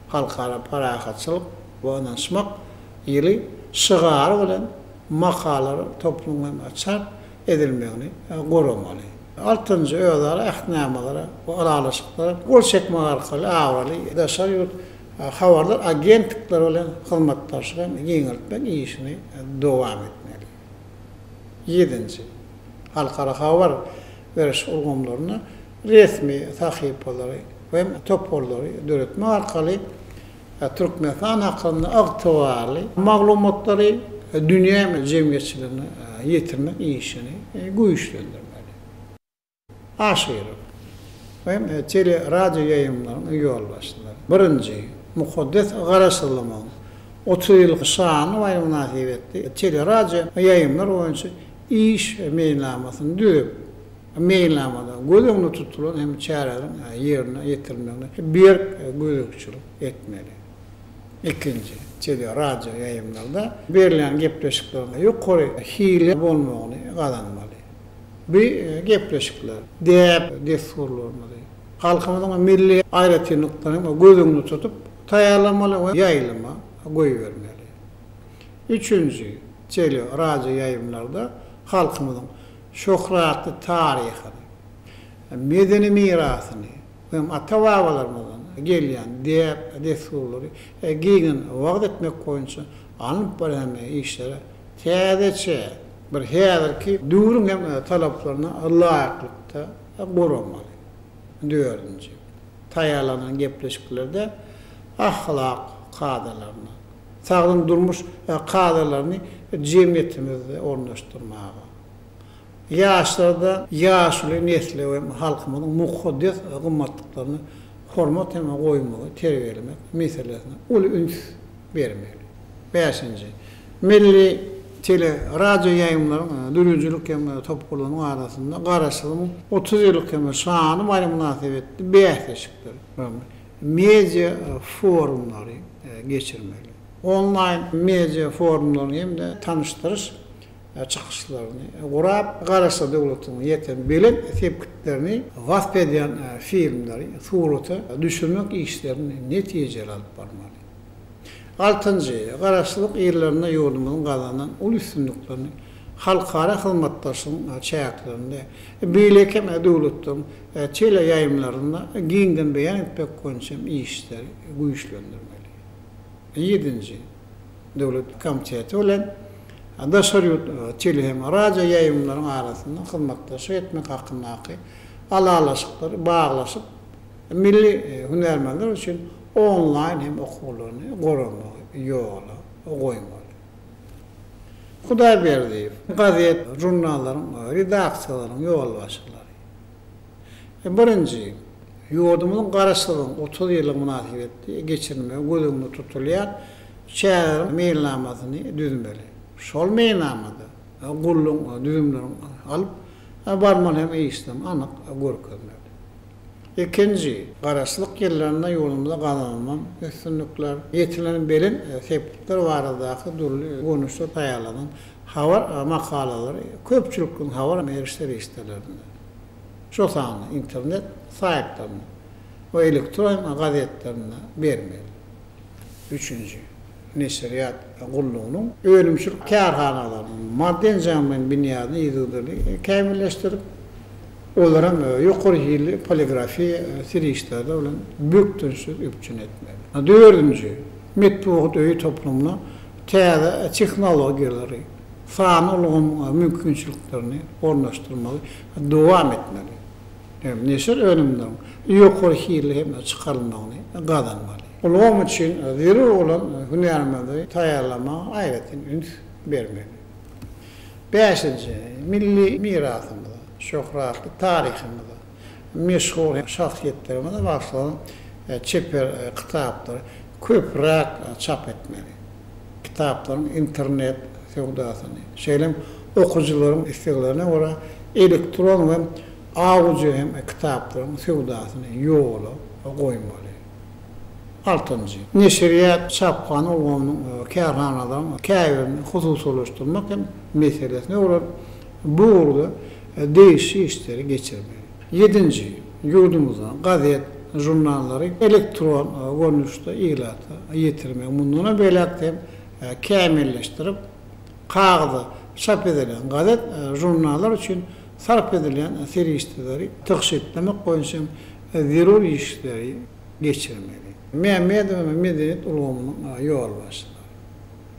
Halkara parahatçylyk we ynanyşmak ýyly şygary bilen makalar toplumynyň çap edilmegini guramaly. Altynjy, özara ähtnamalara we ylalaşyklara gol çekmek arkaly abraýly daşary ýurt habarlar agentlikleri bilen hyzmatdaşlygy hem giňeltmek işini dowam etmeli. Ýedinji, halkara habar beriş ulgamlarynda resmi sahypalary we toparlary döretmek arkaly Türkmenistan hakynda ygtybarly maglumatlary dünýä jemgyýetçiligine ýetirmek işini güýçlendirmeli. Aşyrow hem teleradioýaýlymlaryň ýolbaşçylary. Birinji, mukaddes Garaşsyzlygymyzyň 30 ýyllyk şanly baýramy mynasybetli teleradioýaýlymlar boýunça iş meýilnamasyny düzüp, Meýilnamada göz öňünde tutulan hem çäreleriň ýerine ýetirilmegine berk gözegçilik etmeli. Ikinji, tele, radio ýaýlymlarda berilýän gepleşikleriň ýokary hilli bolmagyny gazanmaly. Bu gepleşikler däp-dessurlarymyzy, halkymyzyň milli aýratynlyklaryny göz öňünde tutup taýýarlamaly we ýaýlyma goýbermeli. Üçünji, tele, radio ýaýlymlarda halkymyzyň şöhratly taryhyny, medeni mirasyny hem ata-babalarymyzdan gelýän däp-dessurlary giňden wagyz etmek boýunça alnyp barýan işlere täzeçe bir häzirki döwrüň hem talaplaryna laýyklykda guramaly. Dördünji, taýýarlanan gepleşiklerde ahlak kadalaryny, sagdyn durmuş kadalaryny jemgyýetimizde ornaşdyrmaga, Ýaşlarda ýaşuly nesle we halkymyzyň mukaddes gymmatlyklaryna hormat hem goýmagy terbiýelemek meselesine uly üns bermeli. Bäşinji. Milli tele, radio ýaýlymlaryň döredijilik hem toparlarynyň arasynda Garaşsyzlygyň 30 ýyllyk hem şanly baýramy mynasybetli bäsleşikler, media forumlary geçirmeli. Onlaýn media forumlaryny hem-de tanyşdyryş çykyşlaryny gurap, Garaşsyz döwletimiziň ýeten belent sepgitlerini wasp edýän filmleri surata düşürmek işlerini netijeli alyp barmaly. Altynjy, Garaşsyzlyk ýyllarynda ýurdumyzyň gazanan uly üstünliklerini halkara hyzmatdaşlygyň çäklerinde, beýleki hem döwletleriň teleýaýlymlarynda giňden beýan etmek boýunça hem işleri güýçlendirmeli. Ýedinji, Döwlet komiteti bilen daşary ýurt tele hem radio ýaýlymlaryň arasynda hyzmatdaşlyk etmek hakyndaky ylalaşyklary baglaşyp, milli hünärmenler üçin onlaýn hem okuwlaryny guramagy ýola goýmaly. Hudaýberdiýew, gazet, žurnallaryň redaksiýalarynyň ýolbaşçylary. Birinji, ýurdumyzyň Garaşsyzlygynyň 30 ýyllygy mynasybetli geçirilmegi göz öňünde tutulýan çäreleriň meýilnamasyny düzmeli. Şol meýilnamada gullugyň düzümleriniň alyp barmaly hem işlerini anyk görkezmeli. Ikinji, Garaşsyzlyk ýyllarynda ýurdumyzda gazanylan üstünlikler, ýetilen belent sepgitler baradaky dürli görnüşde taýýarlanan habar makalalary köpçülikleýin habar beriş serişdelerinde, şol sanda internet saýtlarynda we elektron gazetlerinde bermeli. Üçünji, neşirýat gullugynyň önümçilik kärhanalarynyň maddy-enjamlaýyn binýadyny yzygiderli kämilleşdirip, olaram ýokary hilli poligrafiýa serişdeleri bilen bökdençsiz üpjün etmeli. Dördünji, metbugat öýi toplumyna täze tehnologiýalary, sanly ulgamyň mümkinçiliklerini ornaşdyrmagy dowam etmeli. Hem neşir önümleriniň ýokary hilli hem çykarylmagyny gazanmaly. Ulgam üçin zerur bolan hünärmenleri taýýarlamaga aýratyn üns bermeli. Bäşinji, milli mirasymyza, şöhratly taryhymyza, meşhur şahsyýetlerimize bagyşlanan çeper kitaplary köpräk çap etmeli. Kitaplaryň internet söwdasyny, şeýle hem okyjylaryň isleglerine görä elektron we audio hem kitaplaryň söwdasyny ýola goýmaly. Altynjy. Neşirýat, çaphana ulgamynyň kärhanalaryň käbirini hususylaşdyrmak hem meselesini öwrenip, bu ugurda degişli işleri geçirmeli. Ýedinji. Ýurdumyzda gazet, žurnallary elektron görnüşde ilata ýetirmegi mundan beýläk hem kämilleşdirip, kagyza çap edilen gazet, žurnallar üçin sarp edilýän serişdeleri tygşytlamak boýunça hem zerur işleri geçirmeli. Mämmedowa medeniýet ulgamynyň ýolbaşçylary.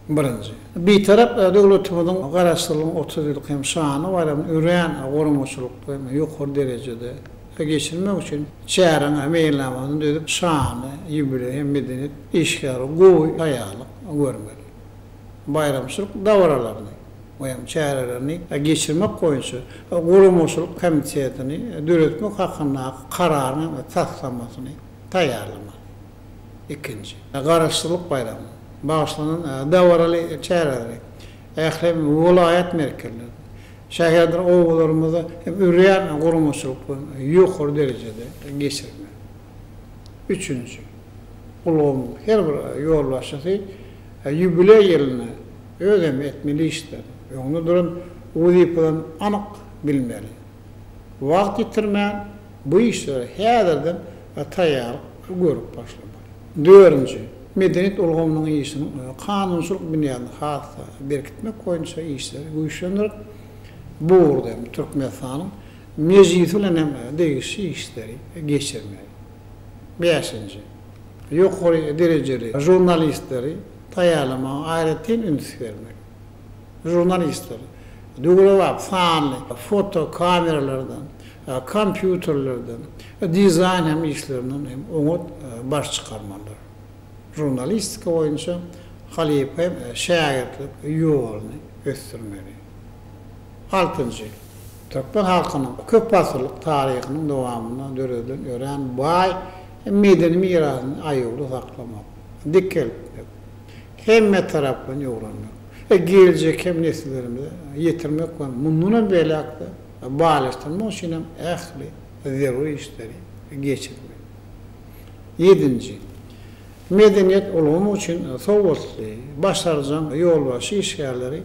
Birinji. Bitarap döwletimiziň Garaşsyzlygyň 30 ýyllyk hem şanly baýramyny örän guramaçylykly hem ýokary derejede geçirmek üçin çäräniň meýilnamasyny düzüp, şanly ýubileý hem medeniýet işgäri gowy taýýarlyk görmeli. Baýramçylyk dabaralaryny we hem çärelerini geçirmek boýunça guramaçylyk komitetini döretmek hakyndaky kararyň hem taslamasyny taýýarlamaly. Ikinji. Garaşsyzlyk baýramyna bagyşlanan dabaraly çäreleri ähli welaýat merkezlerinde, şäherdir obalarymyzda hem örän guramaçylykly we ýokary derejede geçirmeli. Üçünji. Ulgamyň her bir ýolbaşçysy ýubileý ýylynda öz hem etmeli işlerini, öňünde duran wezipelerini anyk bilmeli. Wagt ýitirmän, bu işlere häzirden taýýarlyk görüp başlamaly. Dördünji, medeniýet ulgamynyň işiniň kanunçylyk binýadyny has-da berkitmek boýunça işleri güýçlendirip, bu ugurda hem Türkmenistanyň Mejlisi bilen hem degişli işleri geçirmeli. Bäşinji, ýokary derejeli žurnalistleri taýýarlamaga aýratyn üns bermek. Žurnalistler döwrebap sanly foto kameralardan, kompýuterlerden, dizaýn hem işlerinden hem oňat baş çykarmalydyr. Žurnalistika boýunça halypa hem şägirtlik ýoluny ösdürmeli. Altynjy, türkmen halkynyň köpasyrlyk taryhynyň dowamynda döredilen örän baý medeni mirasyny aýawly saklamak, dikeltmek, hemmetaraplaýyn öwrenmek we geljekki hem nesillerimize ýetirmek we mundanam beýläk-de baýlaşdyrmak üçin hem ähli zerur işleri geçirmek. Ýedinji, medeniýet ulgamy üçin sowatly, başarjaň ýolbaşçy işgärleri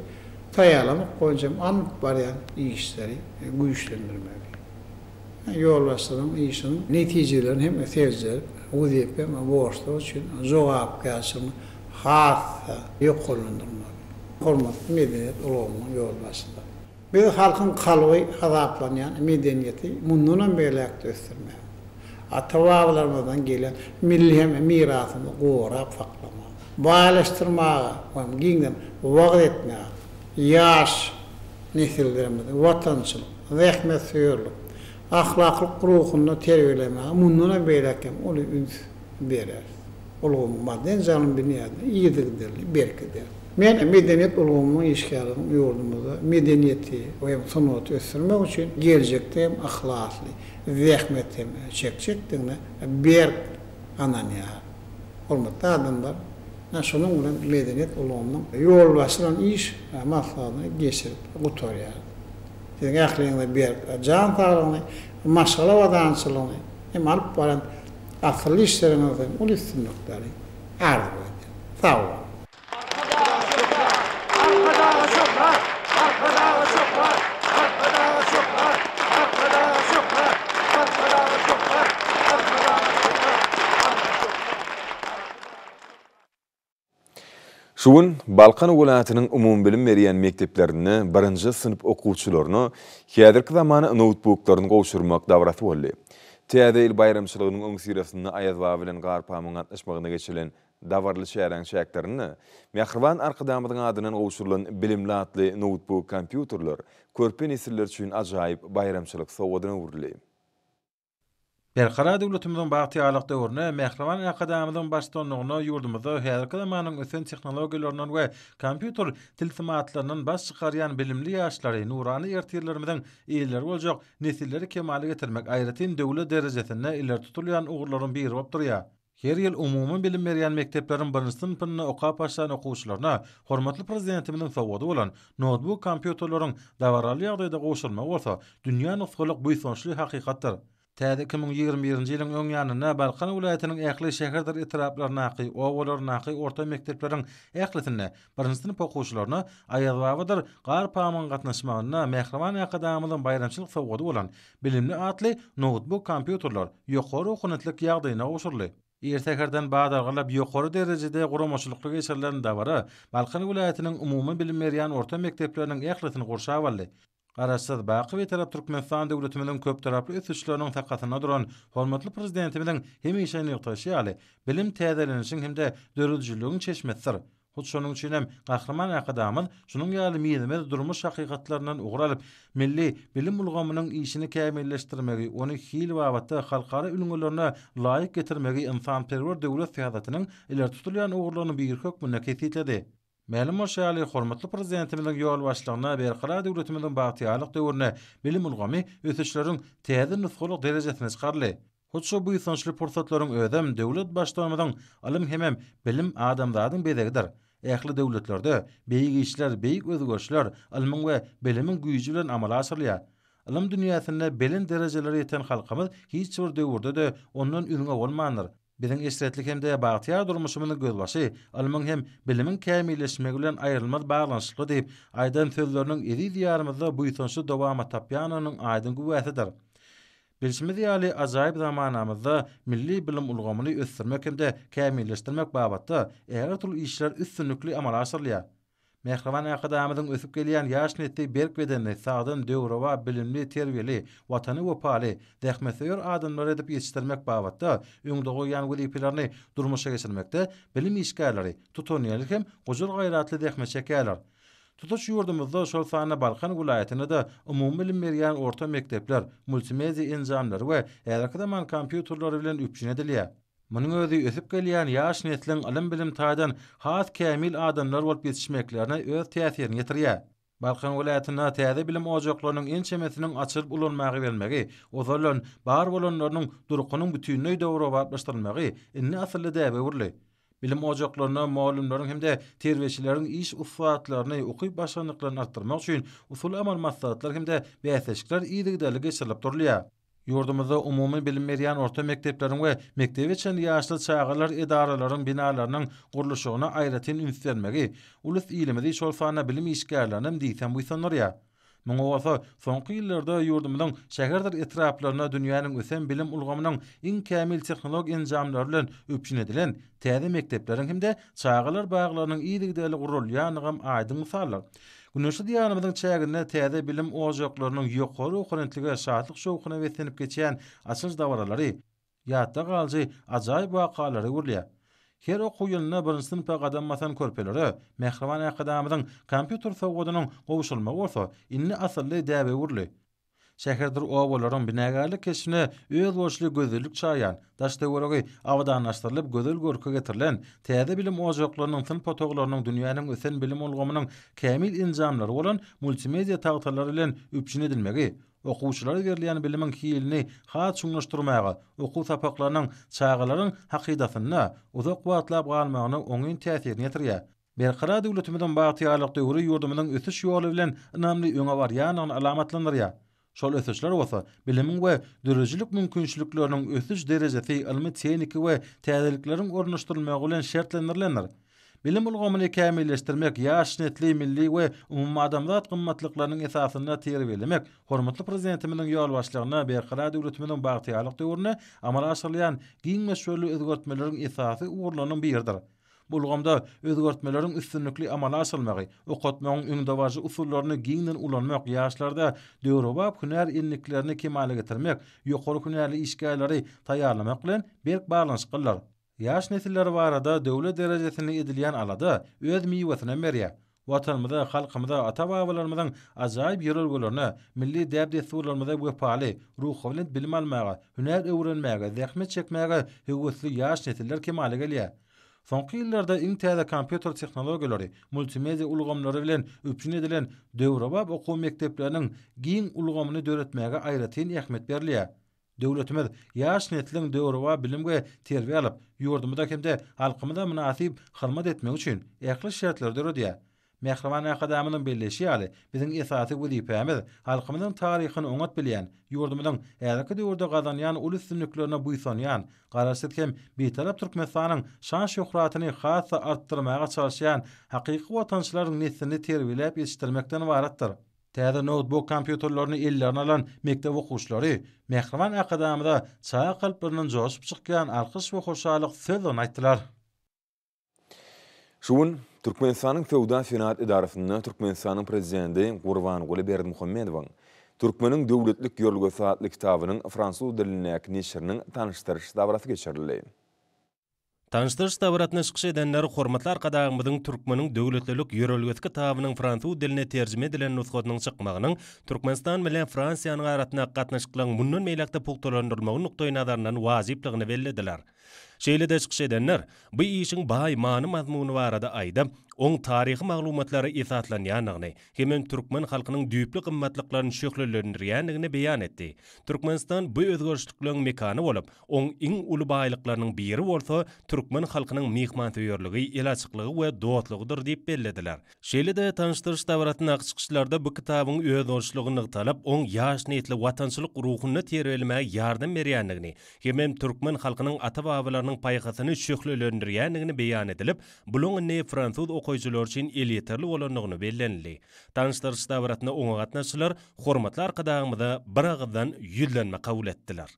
taýýarlamak boýunça hem alnyp barýan işleri güýçlendirmeli. Ýolbaşçylaryň işiniň netijelerini hem seljerip, wezipe we borçlar üçin jogapkärçiligini has-da ýokarlandyrmaly. Hormatly medeniýet ulgamynyň ýolbaşçylary! Biz halkyň kalby hasaplanýan medeniýeti mundanam beýläk-de ösdürmäge, ata-babalarymyzdan gelen milli hem mirasymyzy gorap saklamaga, baýlaşdyrmaga we giňden wagyz etmäge, ýaş nesillerimizi watançylyk, zähmetsöýerlik, ahlaklyk ruhunda terbiýelemäge mundanam beýläk hem uly üns bereris. Ulgamyň maddy-enjamly binýadyny yzygiderli berkideris. Men medeniýet ulgamynyň işgärleriniň ýurdumyzda medeniýeti we hem sungaty ösdürmek üçin geljekde hem yhlasly zähmet hem çekjekdigine berk ynanýaryn. Hormatly adamlar, men şunuň bilen medeniýet ulgamynyň ýolbaşçylaryň iş maslahatyny geçirip gutarýaryn. Siziň ähliňize berk jan saglygyny, maşgala abadançylygyny hem alyp baran asylly işleriňizde hem uly üstünlikleri arzuw edýän. Sag boluň! Arkadaga şöhrat! Arkadaga şöhrat! Arkadaga şöhrat! Arkadaga şöhrat! Arkadaga şöhrat! Arkadaga şöhrat! Arkadaga şöhrat! Şu gün Balkan welaýatynyň umumybilim berýän mekdeplerinde birinji synp okuwçylaryna häzirki zaman noutbuklaryny gowşurmak dabarasy boldy. Täze ýyl baýramçylygynyň öňüsyrasynda Aýazbaba bilen Garpamyň gatnaşmagynda geçirilen dabaraly çäräniň çäklerinde mähriban Arkadagymyzyň adyndan gowşurylan Bilimli atly noutbuk kompýuterler körpe nesiller üçin ajaýyp baýramçylyk sowgadyna öwrüldi. Berkarar döwletimiziň bagtyýarlyk döwründe mähriban Arkadagymyzyň baştutanlygynda ýurdumyzda häzirki zamanyň ösen tehnologiýalaryndan we kompýuter tilsimatlaryndan baş çykarýan bilimli ýaşlary, nurana ertirlerimiziň eýeleri boljak nesilleri kemala getirmek aýratyn döwlet derejesinde ileri tutulýan ugurlaryň biri bolup durýar. Her ýyl umumy bilim berýän mekdepleriň birinji synpynda okap başlan okuwçylaryna hormatly Prezidentimiziň sowgady bolan noutbuk kompýuterleriň dabaraly ýagdaýda gowşurylmagy bolsa dünýä nusgalyk buýsançly hakykatdyr. Täze 2021-nji ýylyň öň ýanynda Balkan welaýatynyň ähli şäherdir etraplaryndaky, obalaryndaky orta mekdepleriň ählisinde birinji synp okuwçylaryna Aýazbabadyr Gar pamygyň gatnaşmagynda mähriban Arkadagymyzyň baýramçylyk sowgady bolan Bilimli atly noutbuk kompýuterler ýokary okunetlik ýagdaýyna gowşuryldy. Ir säherden badalgalap ýokary derejede guramaçylykly geçirilen dabara Balkan welaýatynyň umumy bilim berýän orta mekdepleriniň ählisini gurşap aldy. Garaşsyz, baky Bitarap Türkmenistan döwletimiziň köptaraply ösüşleriniň sakasynda duran hormatly Prezidentimiziň hemişe nygtaýşy ýaly, bilim täzelenişiň hem-de döredijiligiň çeşmesidir. Hut şonuň üçin hem Gahryman Arkadagymyz şunuň ýaly mizemez durmuş hakykatlaryndan ugur alyp, milli bilim ulgamynyň işini kämilleşdirmegi, ony hil babatda halkara ülňülerine laýyk getirmegi ynsanperwer döwlet syýasatynyň ileri tutulýan ugurlarynyň biri hökmünde kesgitledi. Mälim bolşy ýaly, hormatly Prezidentimiziň ýolbaşçylygynda Berkarar döwletimiziň bagtyýarlyk döwründe bilim ulgamy ösüşleriň täze nusgalyk derejesine çykaryldy. Hut şu buýsançly pursatlaryň özem döwlet Baştutanymyzyň Ylym hemem bilim adamzadyň bezegidir. Ähli döwletlerde beýik işler, beýik özgerişler ylmyň we bilimiň güýji bilen amala aşyrylýar. Ylym dünýäsinde belent derejelere ýeten halkymyz hiç bir döwürde-de ondan üzňe bolmandyr. Biziň eşretli hem-de bagtyýar durmuşymyzyň gözbaşy ylmyň hem bilimiň kämilleşmegi bilen aýrylmaz baglanyşykly diýip, aýdan sözleriniň eziz Diýarymyzda buýsançly dowamat tapýandygynyň aýdyň güwäsidir. Bilşimiz ýaly, ajaýyp zamanamyzda milli bilim ulgamyny ösdürmek hem-de kämilleşdirmek babatda ägirt uly işler üstünlikli amala aşyrylýar. Mähriban Arkadagymyzyň ösüp gelýän ýaş nesli berk bedenli, sagdyn, döwrebap, bilimli, terbiýeli, Watana wepaly, zähmetsöýer adamlar edip ýetişdirmek babatda öňde goýýan wezipelerini durmuşa geçirmekde bilim işgärleri tutanýerli hem gujur-gaýratly zähmet çekýärler. Tutuş ýurdumyzda, şol sanda Balkan welaýatynda-da umumybilim berýän orta mekdepler multimedia enjamlary we häzirki zaman kompýuterleri bilen üpjün edilýär. Munuň özi ösüp gelýän ýaş nesliň ylym-bilim taýdan has kämil adamlar bolup ýetişmeklerine öz täsirini ýetirýär. Balkan welaýatynda täze bilim ojaklarynyň ençemesiniň açylyp ulanmaga berilmegi, ozaldan bar bolanlarynyň durkunyň bütinleý döwrebaplaşdyrylmagy indi asylly däbe öwrüldi. Bilim ojaklarynda mugallymlaryň hem-de terbiýeçileriň iş ussatlaryny, ukyp-başarnyklaryny artdyrmak üçin usuly-amaly maslahatlar hem-de bäsleşikler yzygiderli geçirilip durulýar. Ýurdumyzda umumy bilim berýän orta mekdepleriň we mekdebe çenli ýaşly çagalar edaralaryň binalarynyň gurluşygyna aýratyn üns bermegi ulus-ilimizi, şol sanda bilim işgärlerinem diýseň buýsandyrýar. Muňa bolsa soňky ýyllarda ýurdumyzyň şäherdir etraplarynda dünýäniň ösen bilim ulgamynyň iň kämil tehnologik enjamlary bilen üpjün edilen täze mekdepleriň hem-de çagalar baglarynyň yzygiderli gurulýandygam aýdyň mysaldyr. Güneşli Diýarymyzyň çäginde täze bilim ojaklarynyň ýokary ruhubelentlige, şatlyk-şowhuna beslenip geçýän açylyş dabaralary ýatda galyjy ajaýyp wakalara öwrülýär. Her okuw ýylynda birinji synpa gadam basan körpelere mähriban Arkadagymyzyň kompýuter sowgadynyň gowşurylmagy bolsa indi asylly däbe öwrüldi. Şäherdir obalaryň binagärlik keşbine özboluşly gözellik çaýan, daş-töweregi abadanlaşdyrylyp gözel görke getirilen täze bilim ojaklarynyň synp otaglarynyň dünýäniň ösen bilim ulgamynyň kämil enjamlary bolan multimedia tagtalary bilen üpjün edilmegi okuwçylara berilýän bilimiň hilini has çuňlaşdyrmaga, okuw sapaklarynyň çagalaryň hakydasynda uzak wagtlap galmagyna oňyn täsirini ýetirýär. Berkarar döwletimiziň bagtyýarlyk döwri ýurdumyzyň ösüş ýoly bilen ynamly öňe barýandygyny alamatlandyrýar. Şol ösüşler bolsa bilimiň we döredijilik mümkinçilikleriniň ösüş derejesi ylmy-tehniki we täzelikleriň ornaşdyrylmagy bilen şertlendirilendir. Bilim ulgamyny kämilleşdirmek, ýaş nesli milli we umumadamzat gymmatlyklarynyň esasynda terbiýelemek hormatly Prezidentimiziň ýolbaşçylygynda Berkarar döwletimiziň bagtyýarlyk döwründe amala aşyrylýan giň möçberli özgertmeleriň esasy ugurlarynyň biridir. Bu ulgamda özgertmeleriň üstünlikli amala aşyrylmagy, okatmagyň öňdebaryjy usullaryny giňden ulanmak, ýaşlarda döwrebap hünär endiklerini kemala getirmek, ýokary hünärli işgärleri taýýarlamak bilen berk baglanyşyklydyr. Ýaş nesiller barada döwlet derejesinde edilýän alada öz miwesinem berýär. Watanymyza, halkymyza, ata-babalarymyzyň ajaýyp ýörelgelerine, milli däp-dessurlarymyza wepaly, ruhubelent bilim almaga, hünär öwrenmäge, zähmet çekmäge höwesli ýaş nesiller kemala gelýär. Soňky ýyllarda iň täze kompýuter tehnologiýalary, multimedia ulgamlary bilen üpjün edilen döwrebap okuw mekdepleriniň giň ulgamyny döretmäge aýratyn ähmiýet berilýär. Döwletimiz ýaş nesliň döwrebap bilim we terbiýe alyp, ýurdumyza hem-de halkymyza mynasyp hyzmat etmegi üçin ähli şertleri döredýär. Mähriban Arkadagymyzyň belleýşi ýaly, biziň esasy wezipämiz halkymyzyň taryhyny oňat bilýän, ýurdumyzyň häzirki döwürde gazanýan uly üstünliklerine buýsanýan, Garaşsyz hem Bitarap Türkmenistanyň şan-şöhratyny has-da artdyrmaga çalyşýan hakyky watançylaryň neslini terbiýeläp ýetişdirmekden ybaratdyr. Täze noutbuk kompýuterlerini ellerine alan mekdep okuwçylary mähriban Arkadagymyza çaga kalplaryndan joşup çykýan alkyş we hoşallyk sözlerini aýtdylar. Şu gün Türkmenistanyň Söwda-senagat edarasynda Türkmenistanyň Prezidenti Gurbanguly Berdimuhamedowyň Türkmeniň döwletlik ýörelgesi atly kitabynyň fransuz dilindäki neşiriniň tanyşdyryş dabarasy geçirildi. Tanyşdyryş dabarasynda çykyş edenler hormatly Arkadagymyzyň Türkmeniň döwletlilik ýörelgesi kitabynyň fransuz diline terjime edilen nusgasynyň çykmagynyň Türkmenistan bilen Fransiýanyň arasyndaky gatnaşyklaryň mundan beýläk-de pugtalandyrylmagy nukdaýnazaryndan wajyplygyny bellediler. Şeýle-de çykyş edenler bu işiň baý many-mazmuny barada aýdyp, oň taryhy maglumatlara esaslanýandygyny hemem türkmen halkynyň düýpli gymmatlyklaryny şöhlelendirýändigini beýan etdi. Türkmenistan bu özgerişlikleriň mekany bolup, Oň iň uly baýlyklarynyň biri bolsa türkmen halkynyň myhmansöýerligi, elaçyklygy we dostlugydyr diýip bellediler. Şeýle-de tanyşdyryş dabarasyndaky çykyşlarda bu kitabyň özboluşlygy nygtalyp, oň ýaş nesli watançylyk ruhunda terbiýelemäge ýardam berýändigini hemem türkmen halkynyň ata-babalarymyzyň. ata-babalarynyň paýhasyny şöhlelendirýändigini beýan edilip, bulaň indi fransuz okaýjylary üçin elýeterli bolandygyny bellenildi. Tanyşdyryş dabarasynda oňa gatnaşyjylar hormatly Arkadagymyza biragyzdan ýüzlenme kabul etdiler.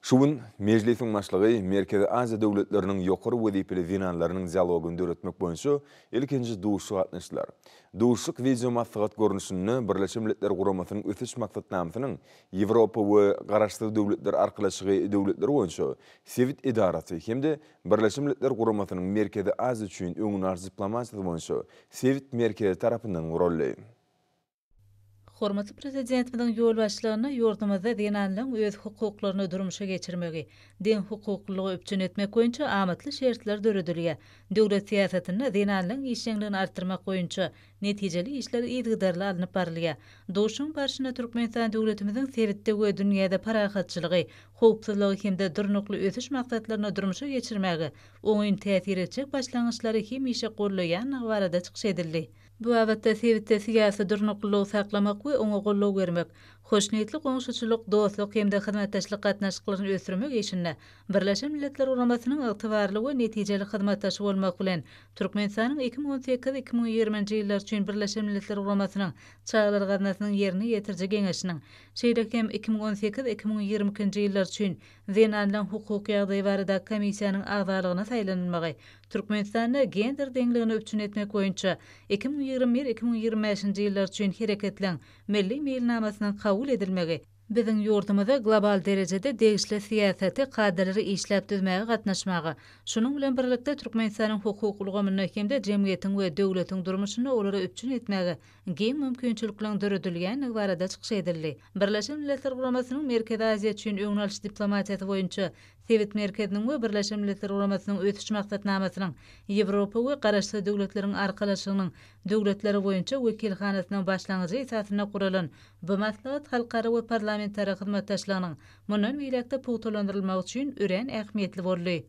Şu gün Mejlisiň Başlygy Merkezi Aziýa döwletleriniň ýokary wezipeli zenanlarynyň dialogyny döretmek boýunça ilkinji duşuşyga gatnaşdylar. Duşuşyk wideomaslahat görnüşinde Birleşen Milletler Guramasynyň Ösüş Maksatnamasynyň Ýewropa we Garaşsyz Döwletler Arkalaşygy döwletleri boýunça sebit edarasy hem-de Birleşen Milletler Guramasynyň Merkezi Aziýa üçin öňüni alyş diplomatiýasy boýunça sebit merkezi tarapyndan guraldy. Hormatly Prezidentimiziň ýolbaşçylygynda ýurdumyzda zenanlaryň öz hukuklaryny durmuşa geçirmegi, deňhukuklylygy üpjün etmek boýunça amatly şertler döredilýär. Döwlet syýasatynda zenanlaryň işjeňligini artdyrmak boýunça netijeli işler yzygiderli alnyp barylýar. Duşuşygyň barşynda Türkmenistan döwletimiziň sebitde we dünýäde parahatçylygy, howpsuzlygy hem-de durnukly ösüş maksatlaryny durmuşa geçirmäge oňyn täsir etjek başlangyçlary hemişe goldaýandygy barada çykyş edildi. Bu babatda sebitde syýasy durnuklylygy saklamak we oňa goldaw bermek, hoşniýetli goňşuçylyk, dostluk hem-de hyzmatdaşlyk gatnaşyklaryny ösdürmek işinde Birleşen Milletler Guramasynyň ygtybarly we netijeli hyzmatdaşy bolmak bilen, Türkmenistanyň 2018, 2020-nji ýyllar üçin Birleşen Milletler Guramasynyň Çagalar gaznasynyň Ýerine ýetiriji geňeşiniň, şeýle hem 2018, 2022-nji ýyllar üçin Zenanlaryň hukuk ýagdaýy baradaky komissiýanyň agzalygyna saýlanylmagy Türkmenistanda gender deňligini üpjün etmek boýunça 2021, 2025-nji ýyllar üçin Hereketleň Milli meýilnamasynyň kabul edilmegi, biziň ýurdumyza global derejede degişli syýasaty, kadalary işläp düzmäge gatnaşmaga, şunuň bilen birlikde Türkmenistanyň hukuk ulgamynda hem-de jemgyýetiň we döwletiň durmuşynda olary üpjün etmäge giň mümkinçilikleriň döredilýändigi barada çykyş edildi. Birleşen Milletler Guramasynyň Merkezi Aziýa üçin öňüni alyş diplomatiýasy boýunça Sebit merkeziniň we Birleşen Milletler Guramasynyň Ösüş Maksatnamasynyň Ýewropa we Garaşsyz Döwletleriň Arkalaşygynyň döwletleri boýunça wekilhanasynyň başlangyjy esasynda guralan bu maslahat halkara we parlamentara hyzmatdaşlygynyň mundan beýläk-de pugtalandyrylmagy üçin örän ähmiýetli boldy.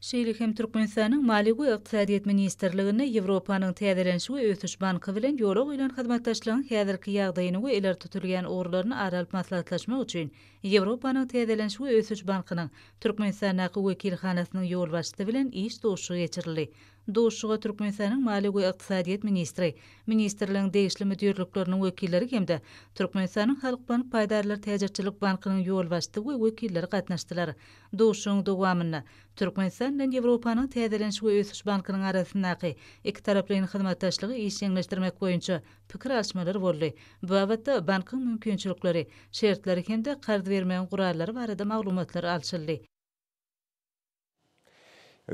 Şeýle hem Türkmenistanyň Maliýe we ykdysadyýet ministrliginde Ýewropanyň Täzeleniş we ösüş banky bilen ýola goýlan hyzmatdaşlygyň häzirki ýagdaýyny we ileri tutulýan ugurlaryny ara alyp maslahatlaşmak üçin Ýewropanyň Täzeleniş we ösüş bankynyň Türkmenistandaky wekilhanasynyň ýolbaşçysy bilen iş duşuşygy geçirildi. Duşuşyga Türkmenistanyň Maliýe we ykdysadyýet ministri, ministrligiň degişli müdirlikleriniň wekilleri hem-de Türkmenistanyň Halkbank paýdarlar täjirçilik bankynyň ýolbaşçysy we wekilleri gatnaşdylar. Duşuşygyň dowamynda Türkmenistan bilen Ýewropanyň Täzeleniş we ösüş bankynyň arasyndaky ikitaraplaýyn hyzmatdaşlygy işjeňleşdirmek boýunça pikir alyşmalar boldy. Bu babatda bankyň mümkinçilikleri, şertleri hem-de karz bermegiň gurallary barada maglumatlar alşyldy.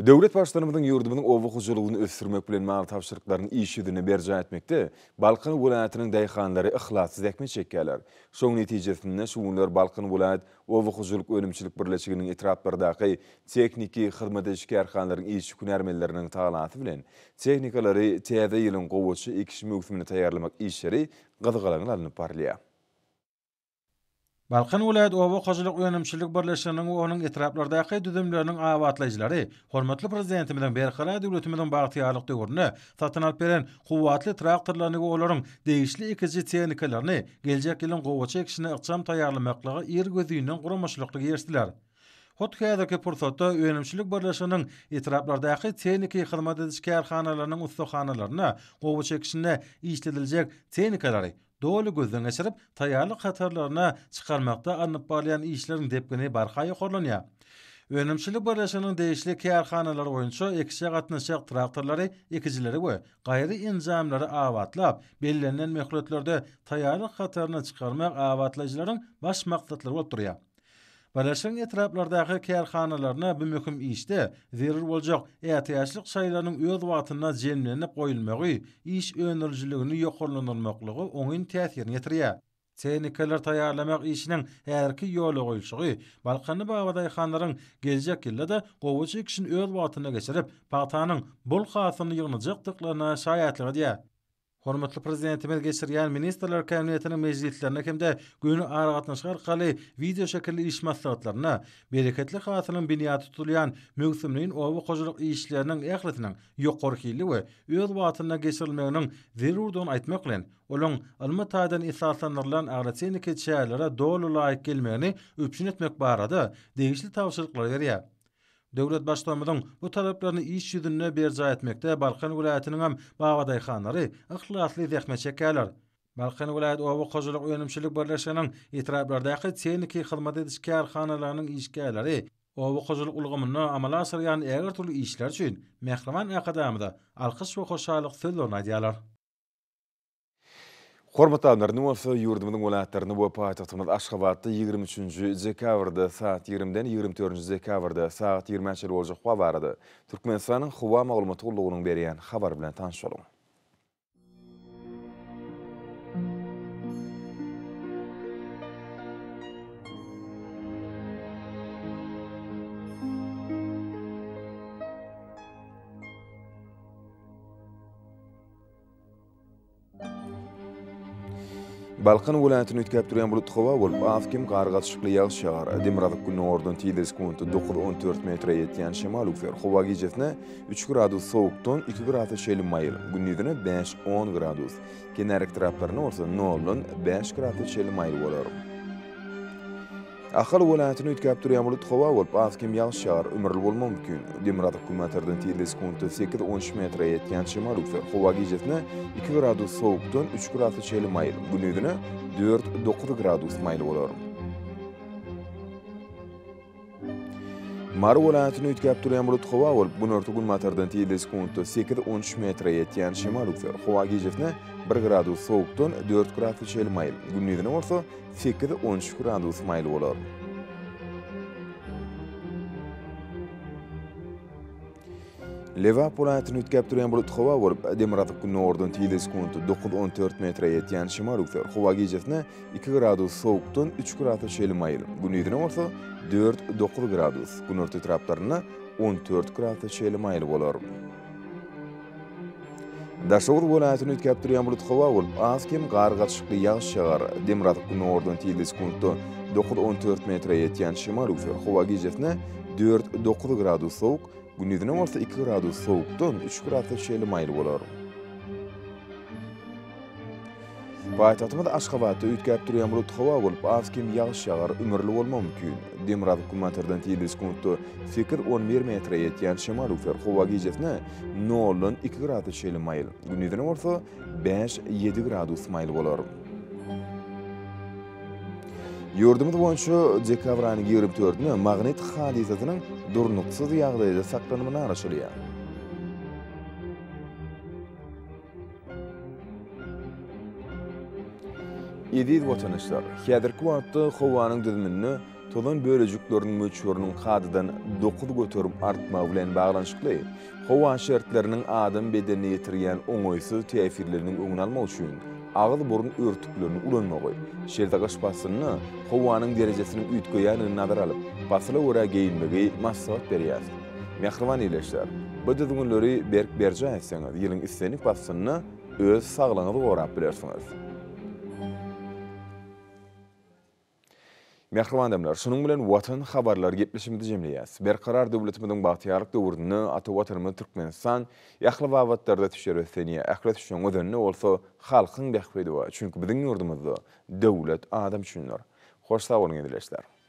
Döwlet Baştutanymyzyň ýurdumyzyň oba hojalygyny ösdürmek bilen bagly tabşyryklaryny iş ýüzünde berjaý etmekde Balkan welaýatynyň daýhanlary yhlasly zähmet çekýärler. Şonuň netijesinde, şu günler Balkan welaýat oba hojalyk önümçilik birleşiginiň etraplardaky tehniki hyzmat ediş kärhanalaryň işçi-hünärmenleriniň tagalasy bilen tehnikalary täze ýylyň gowaça ekiş möwsümine taýýarlamak işleri gyzgalaňly alnyp barylýar. Balkan welaýat oba hojalyk önümçilik birleşiginiň we onuň etraplardaky düzümleriniň abatlaýjylary hormatly Prezidentimiziň Berkarar döwletimiziň bagtyýarlyk döwründe satyn alyp beren kuwwatly traktorlaryny we olaryň degişli ekiji tehnikalaryny geljek ýylyň gowaça ekişine ykjam taýýarlamaklyga irgözinden guramaçylykly girişdiler. Hut häzirki pursatda önümçilik birleşiginiň etraplardaky tehniki hyzmat ediş kärhanalarynyň ussahanalarynda gowaça ekişinde işlediljek tehnikalary doly gözden geçirip, taýýarlyk hatarlaryna çykarmakda alnyp barylýan işleriň depgini barha ýokarlanýar. Önümçilik birleşiginiň degişli kärhanalary boýunça ekişe gatnaşjak traktorlary, ekijileri we gaýry enjamlary abatlap, bellenilen möhletlerde taýýarlyk hataryna çykarmak abatlaýjylaryň baş maksatlary bolup durýar. Birleşigiň etraplardaky kärhanalaryna bu möhüm işde zerur boljak ätiýaçlyk şaýlarynyň öz wagtynda jemlenip goýulmagy iş öndürijiligini ýokarlandyrmaklyga oňyn täsirini ýetirýär. Tehnikalar taýýarlamak işiniň häzirki ýola goýulşygy balkanly babadaýhanlaryň geljek ýylda-da gowaça ekişini öz wagtynda geçirip, pagtanyň bol hasylyny ýygnajakdyklaryna şaýatlyk edýär. Hormatly Prezidentimiz geçirýän Ministrler Kabinetiniň mejlislerinde hem-de göni aragatnaşyk arkaly wideoşekilli iş maslahatlarynda bereketli hasylyň binýady tutulýan möwsümleýin oba hojalyk işleriniň ählisiniň ýokary hilli we öz wagtynda geçirilmeginiň zerurdygyny aýtmak bilen, olaryň ylmy taýdan esaslandyrylan agrotehniki çärelere doly laýyk gelmegini üpjün etmek barada degişli tabşyryklary berýär. Döwlet Baştutanymyzyň bu talaplaryny iş ýüzünde berjaý etmekde Balkan welaýatynyň hem babadaýhanlary yhlasly zähmet çekýärler. Balkan welaýat oba hojalyk önümçilik birleşiginiň etraplardaky tehniki hyzmat ediş kärhanalarynyň işgärleri oba hojalyk ulgamynda amala aşyrýan ägirt uly işleri üçin mähriban Arkadagymyza alkyş we hoşallyk sözlerini aýdýarlar. Hormatly adamlar, indi bolsa ýurdumyzyň welaýatlarynda we paýtagtymyz Aşgabatda 23-nji dekabrda sagat 20-den 24-nji dekabrda sagat 20-ä çenli boljak howa barada Türkmenistanyň Howa maglumat gullugynyň berýän habary bilen tanyş boluň. Balkan welaýatynda üýtgäp durýan bulutly howa bolup, az-kem gar gatyşykly ýagyş ýagar. Demirgazyk gündogardan tizligi sekuntda 9-14 metre ýetýän şemal üwser. Howa gijesine üç gradus sowukdan iki grasa çenli maýyl, gündizine bäş-on gradus, kenar etraplarynda bolsa noldan bäş grasa çenli maýyl bolar. Ahal welaýatynda üýtgäp durýan bulutly howa bolup, az-kem ýagyş ýagar, ümürli bolmagy mümkin. Demirgazyk günbatardan tizligi sekuntda sekiz-on üç metre ýetýän şemal üwser. Howa gijesine iki gradus sowukdan üç grasa çenli maýyl, gündizine dört-dokuz gradus maýyl bolar. Mary welaýatynda üýtgäp durýan bulutly howa bolup, günorta-günbatardan tizligi sekuntda sekiz-on üç metre ýetýän şemal üwser. Howa gijesine bir gradus sowukdan dört grasa çenli maýyl, gündizine bolsa Sekiz-on üç gradus maýyl bolar. Lebap welaýatynda üýtgäp durýan bulutly howa bolup, demirgazyk-gündogardan tizligi sekuntda dokuz-on dört metre ýetýän şemal üwser. Howa gijesine iki gradus sowukdan üç grasa çenli maýyl, gündizine bolsa dört-dokuz gradus, günorta etraplarynda on dört grasa çenli maýyl bolar. Daşoguz welaýatynda üýtgäp durýan bulutly howa bolup, az-kem gar gatyşykly ýagyş ýagar. Demirgazyk-gündogardan tizligi sekuntda dokuz-on dört metre ýetýän şemal üwser. Howa gijesine dört-dokuz gradus sowuk, gündizine bolsa iki gradus sowukdan üç grasa çenli maýyl bolar. Paýtagtymyz Aşgabatda üýtgäp durýan bulutly howa bolup, az-kem ýagyş ýagar, ümürli bolmagy mümkin. Demirgazyk-günbatardan tizligi sekuntda sekiz-on bir metre ýetýän şemal üwser. Howa gijesine noldan iki grasa çenli maýyl, gündizine bolsa bäş-ýedi gradus maýyl bolar. Ýurdumyz boýunça dekabr aýynyň ýigrimi dördüne magnit hadysasynyň durnuksyz ýagdaýda saklanmagyna garaşylýar. Eziz watandaşlar, häzirki wagtda howanyň düzüminde tozan bölejikleriniň möçberiniň kadadan 9% artmagy bilen baglanyşykly, howa şertleriniň adam bedenine ýetirýän oňaýsyz täsirleriniň öňüni almak üçin agyz-burun örtüklerini ulanmagy, şeýle-de gyş paslynda howanyň derejesiniň üýtgeýändigini nazara alyp, pasyla görä geýinmegi maslahat berýäris. Mähriban ildeşler, bu düzgünleri berk berjaý etseňiz, ýylyň islendik paslynda öz saglygyňyzy gorap bilersiňiz. Mähriban adamlar, şunuň bilen Watan habarlary gepleşigimizi jemleýäris. Berkarar döwletimiziň bagtyýarlyk döwründe ata Watanymyz Türkmenistan ähli babatlarda ösüşler ösdürýär. Ähli ösüşiň özeninde bolsa halkyň bähbidi bar. Çünki biziň ýurdumyzda döwlet adam üçindir. Hoş sag boluň ildeşler!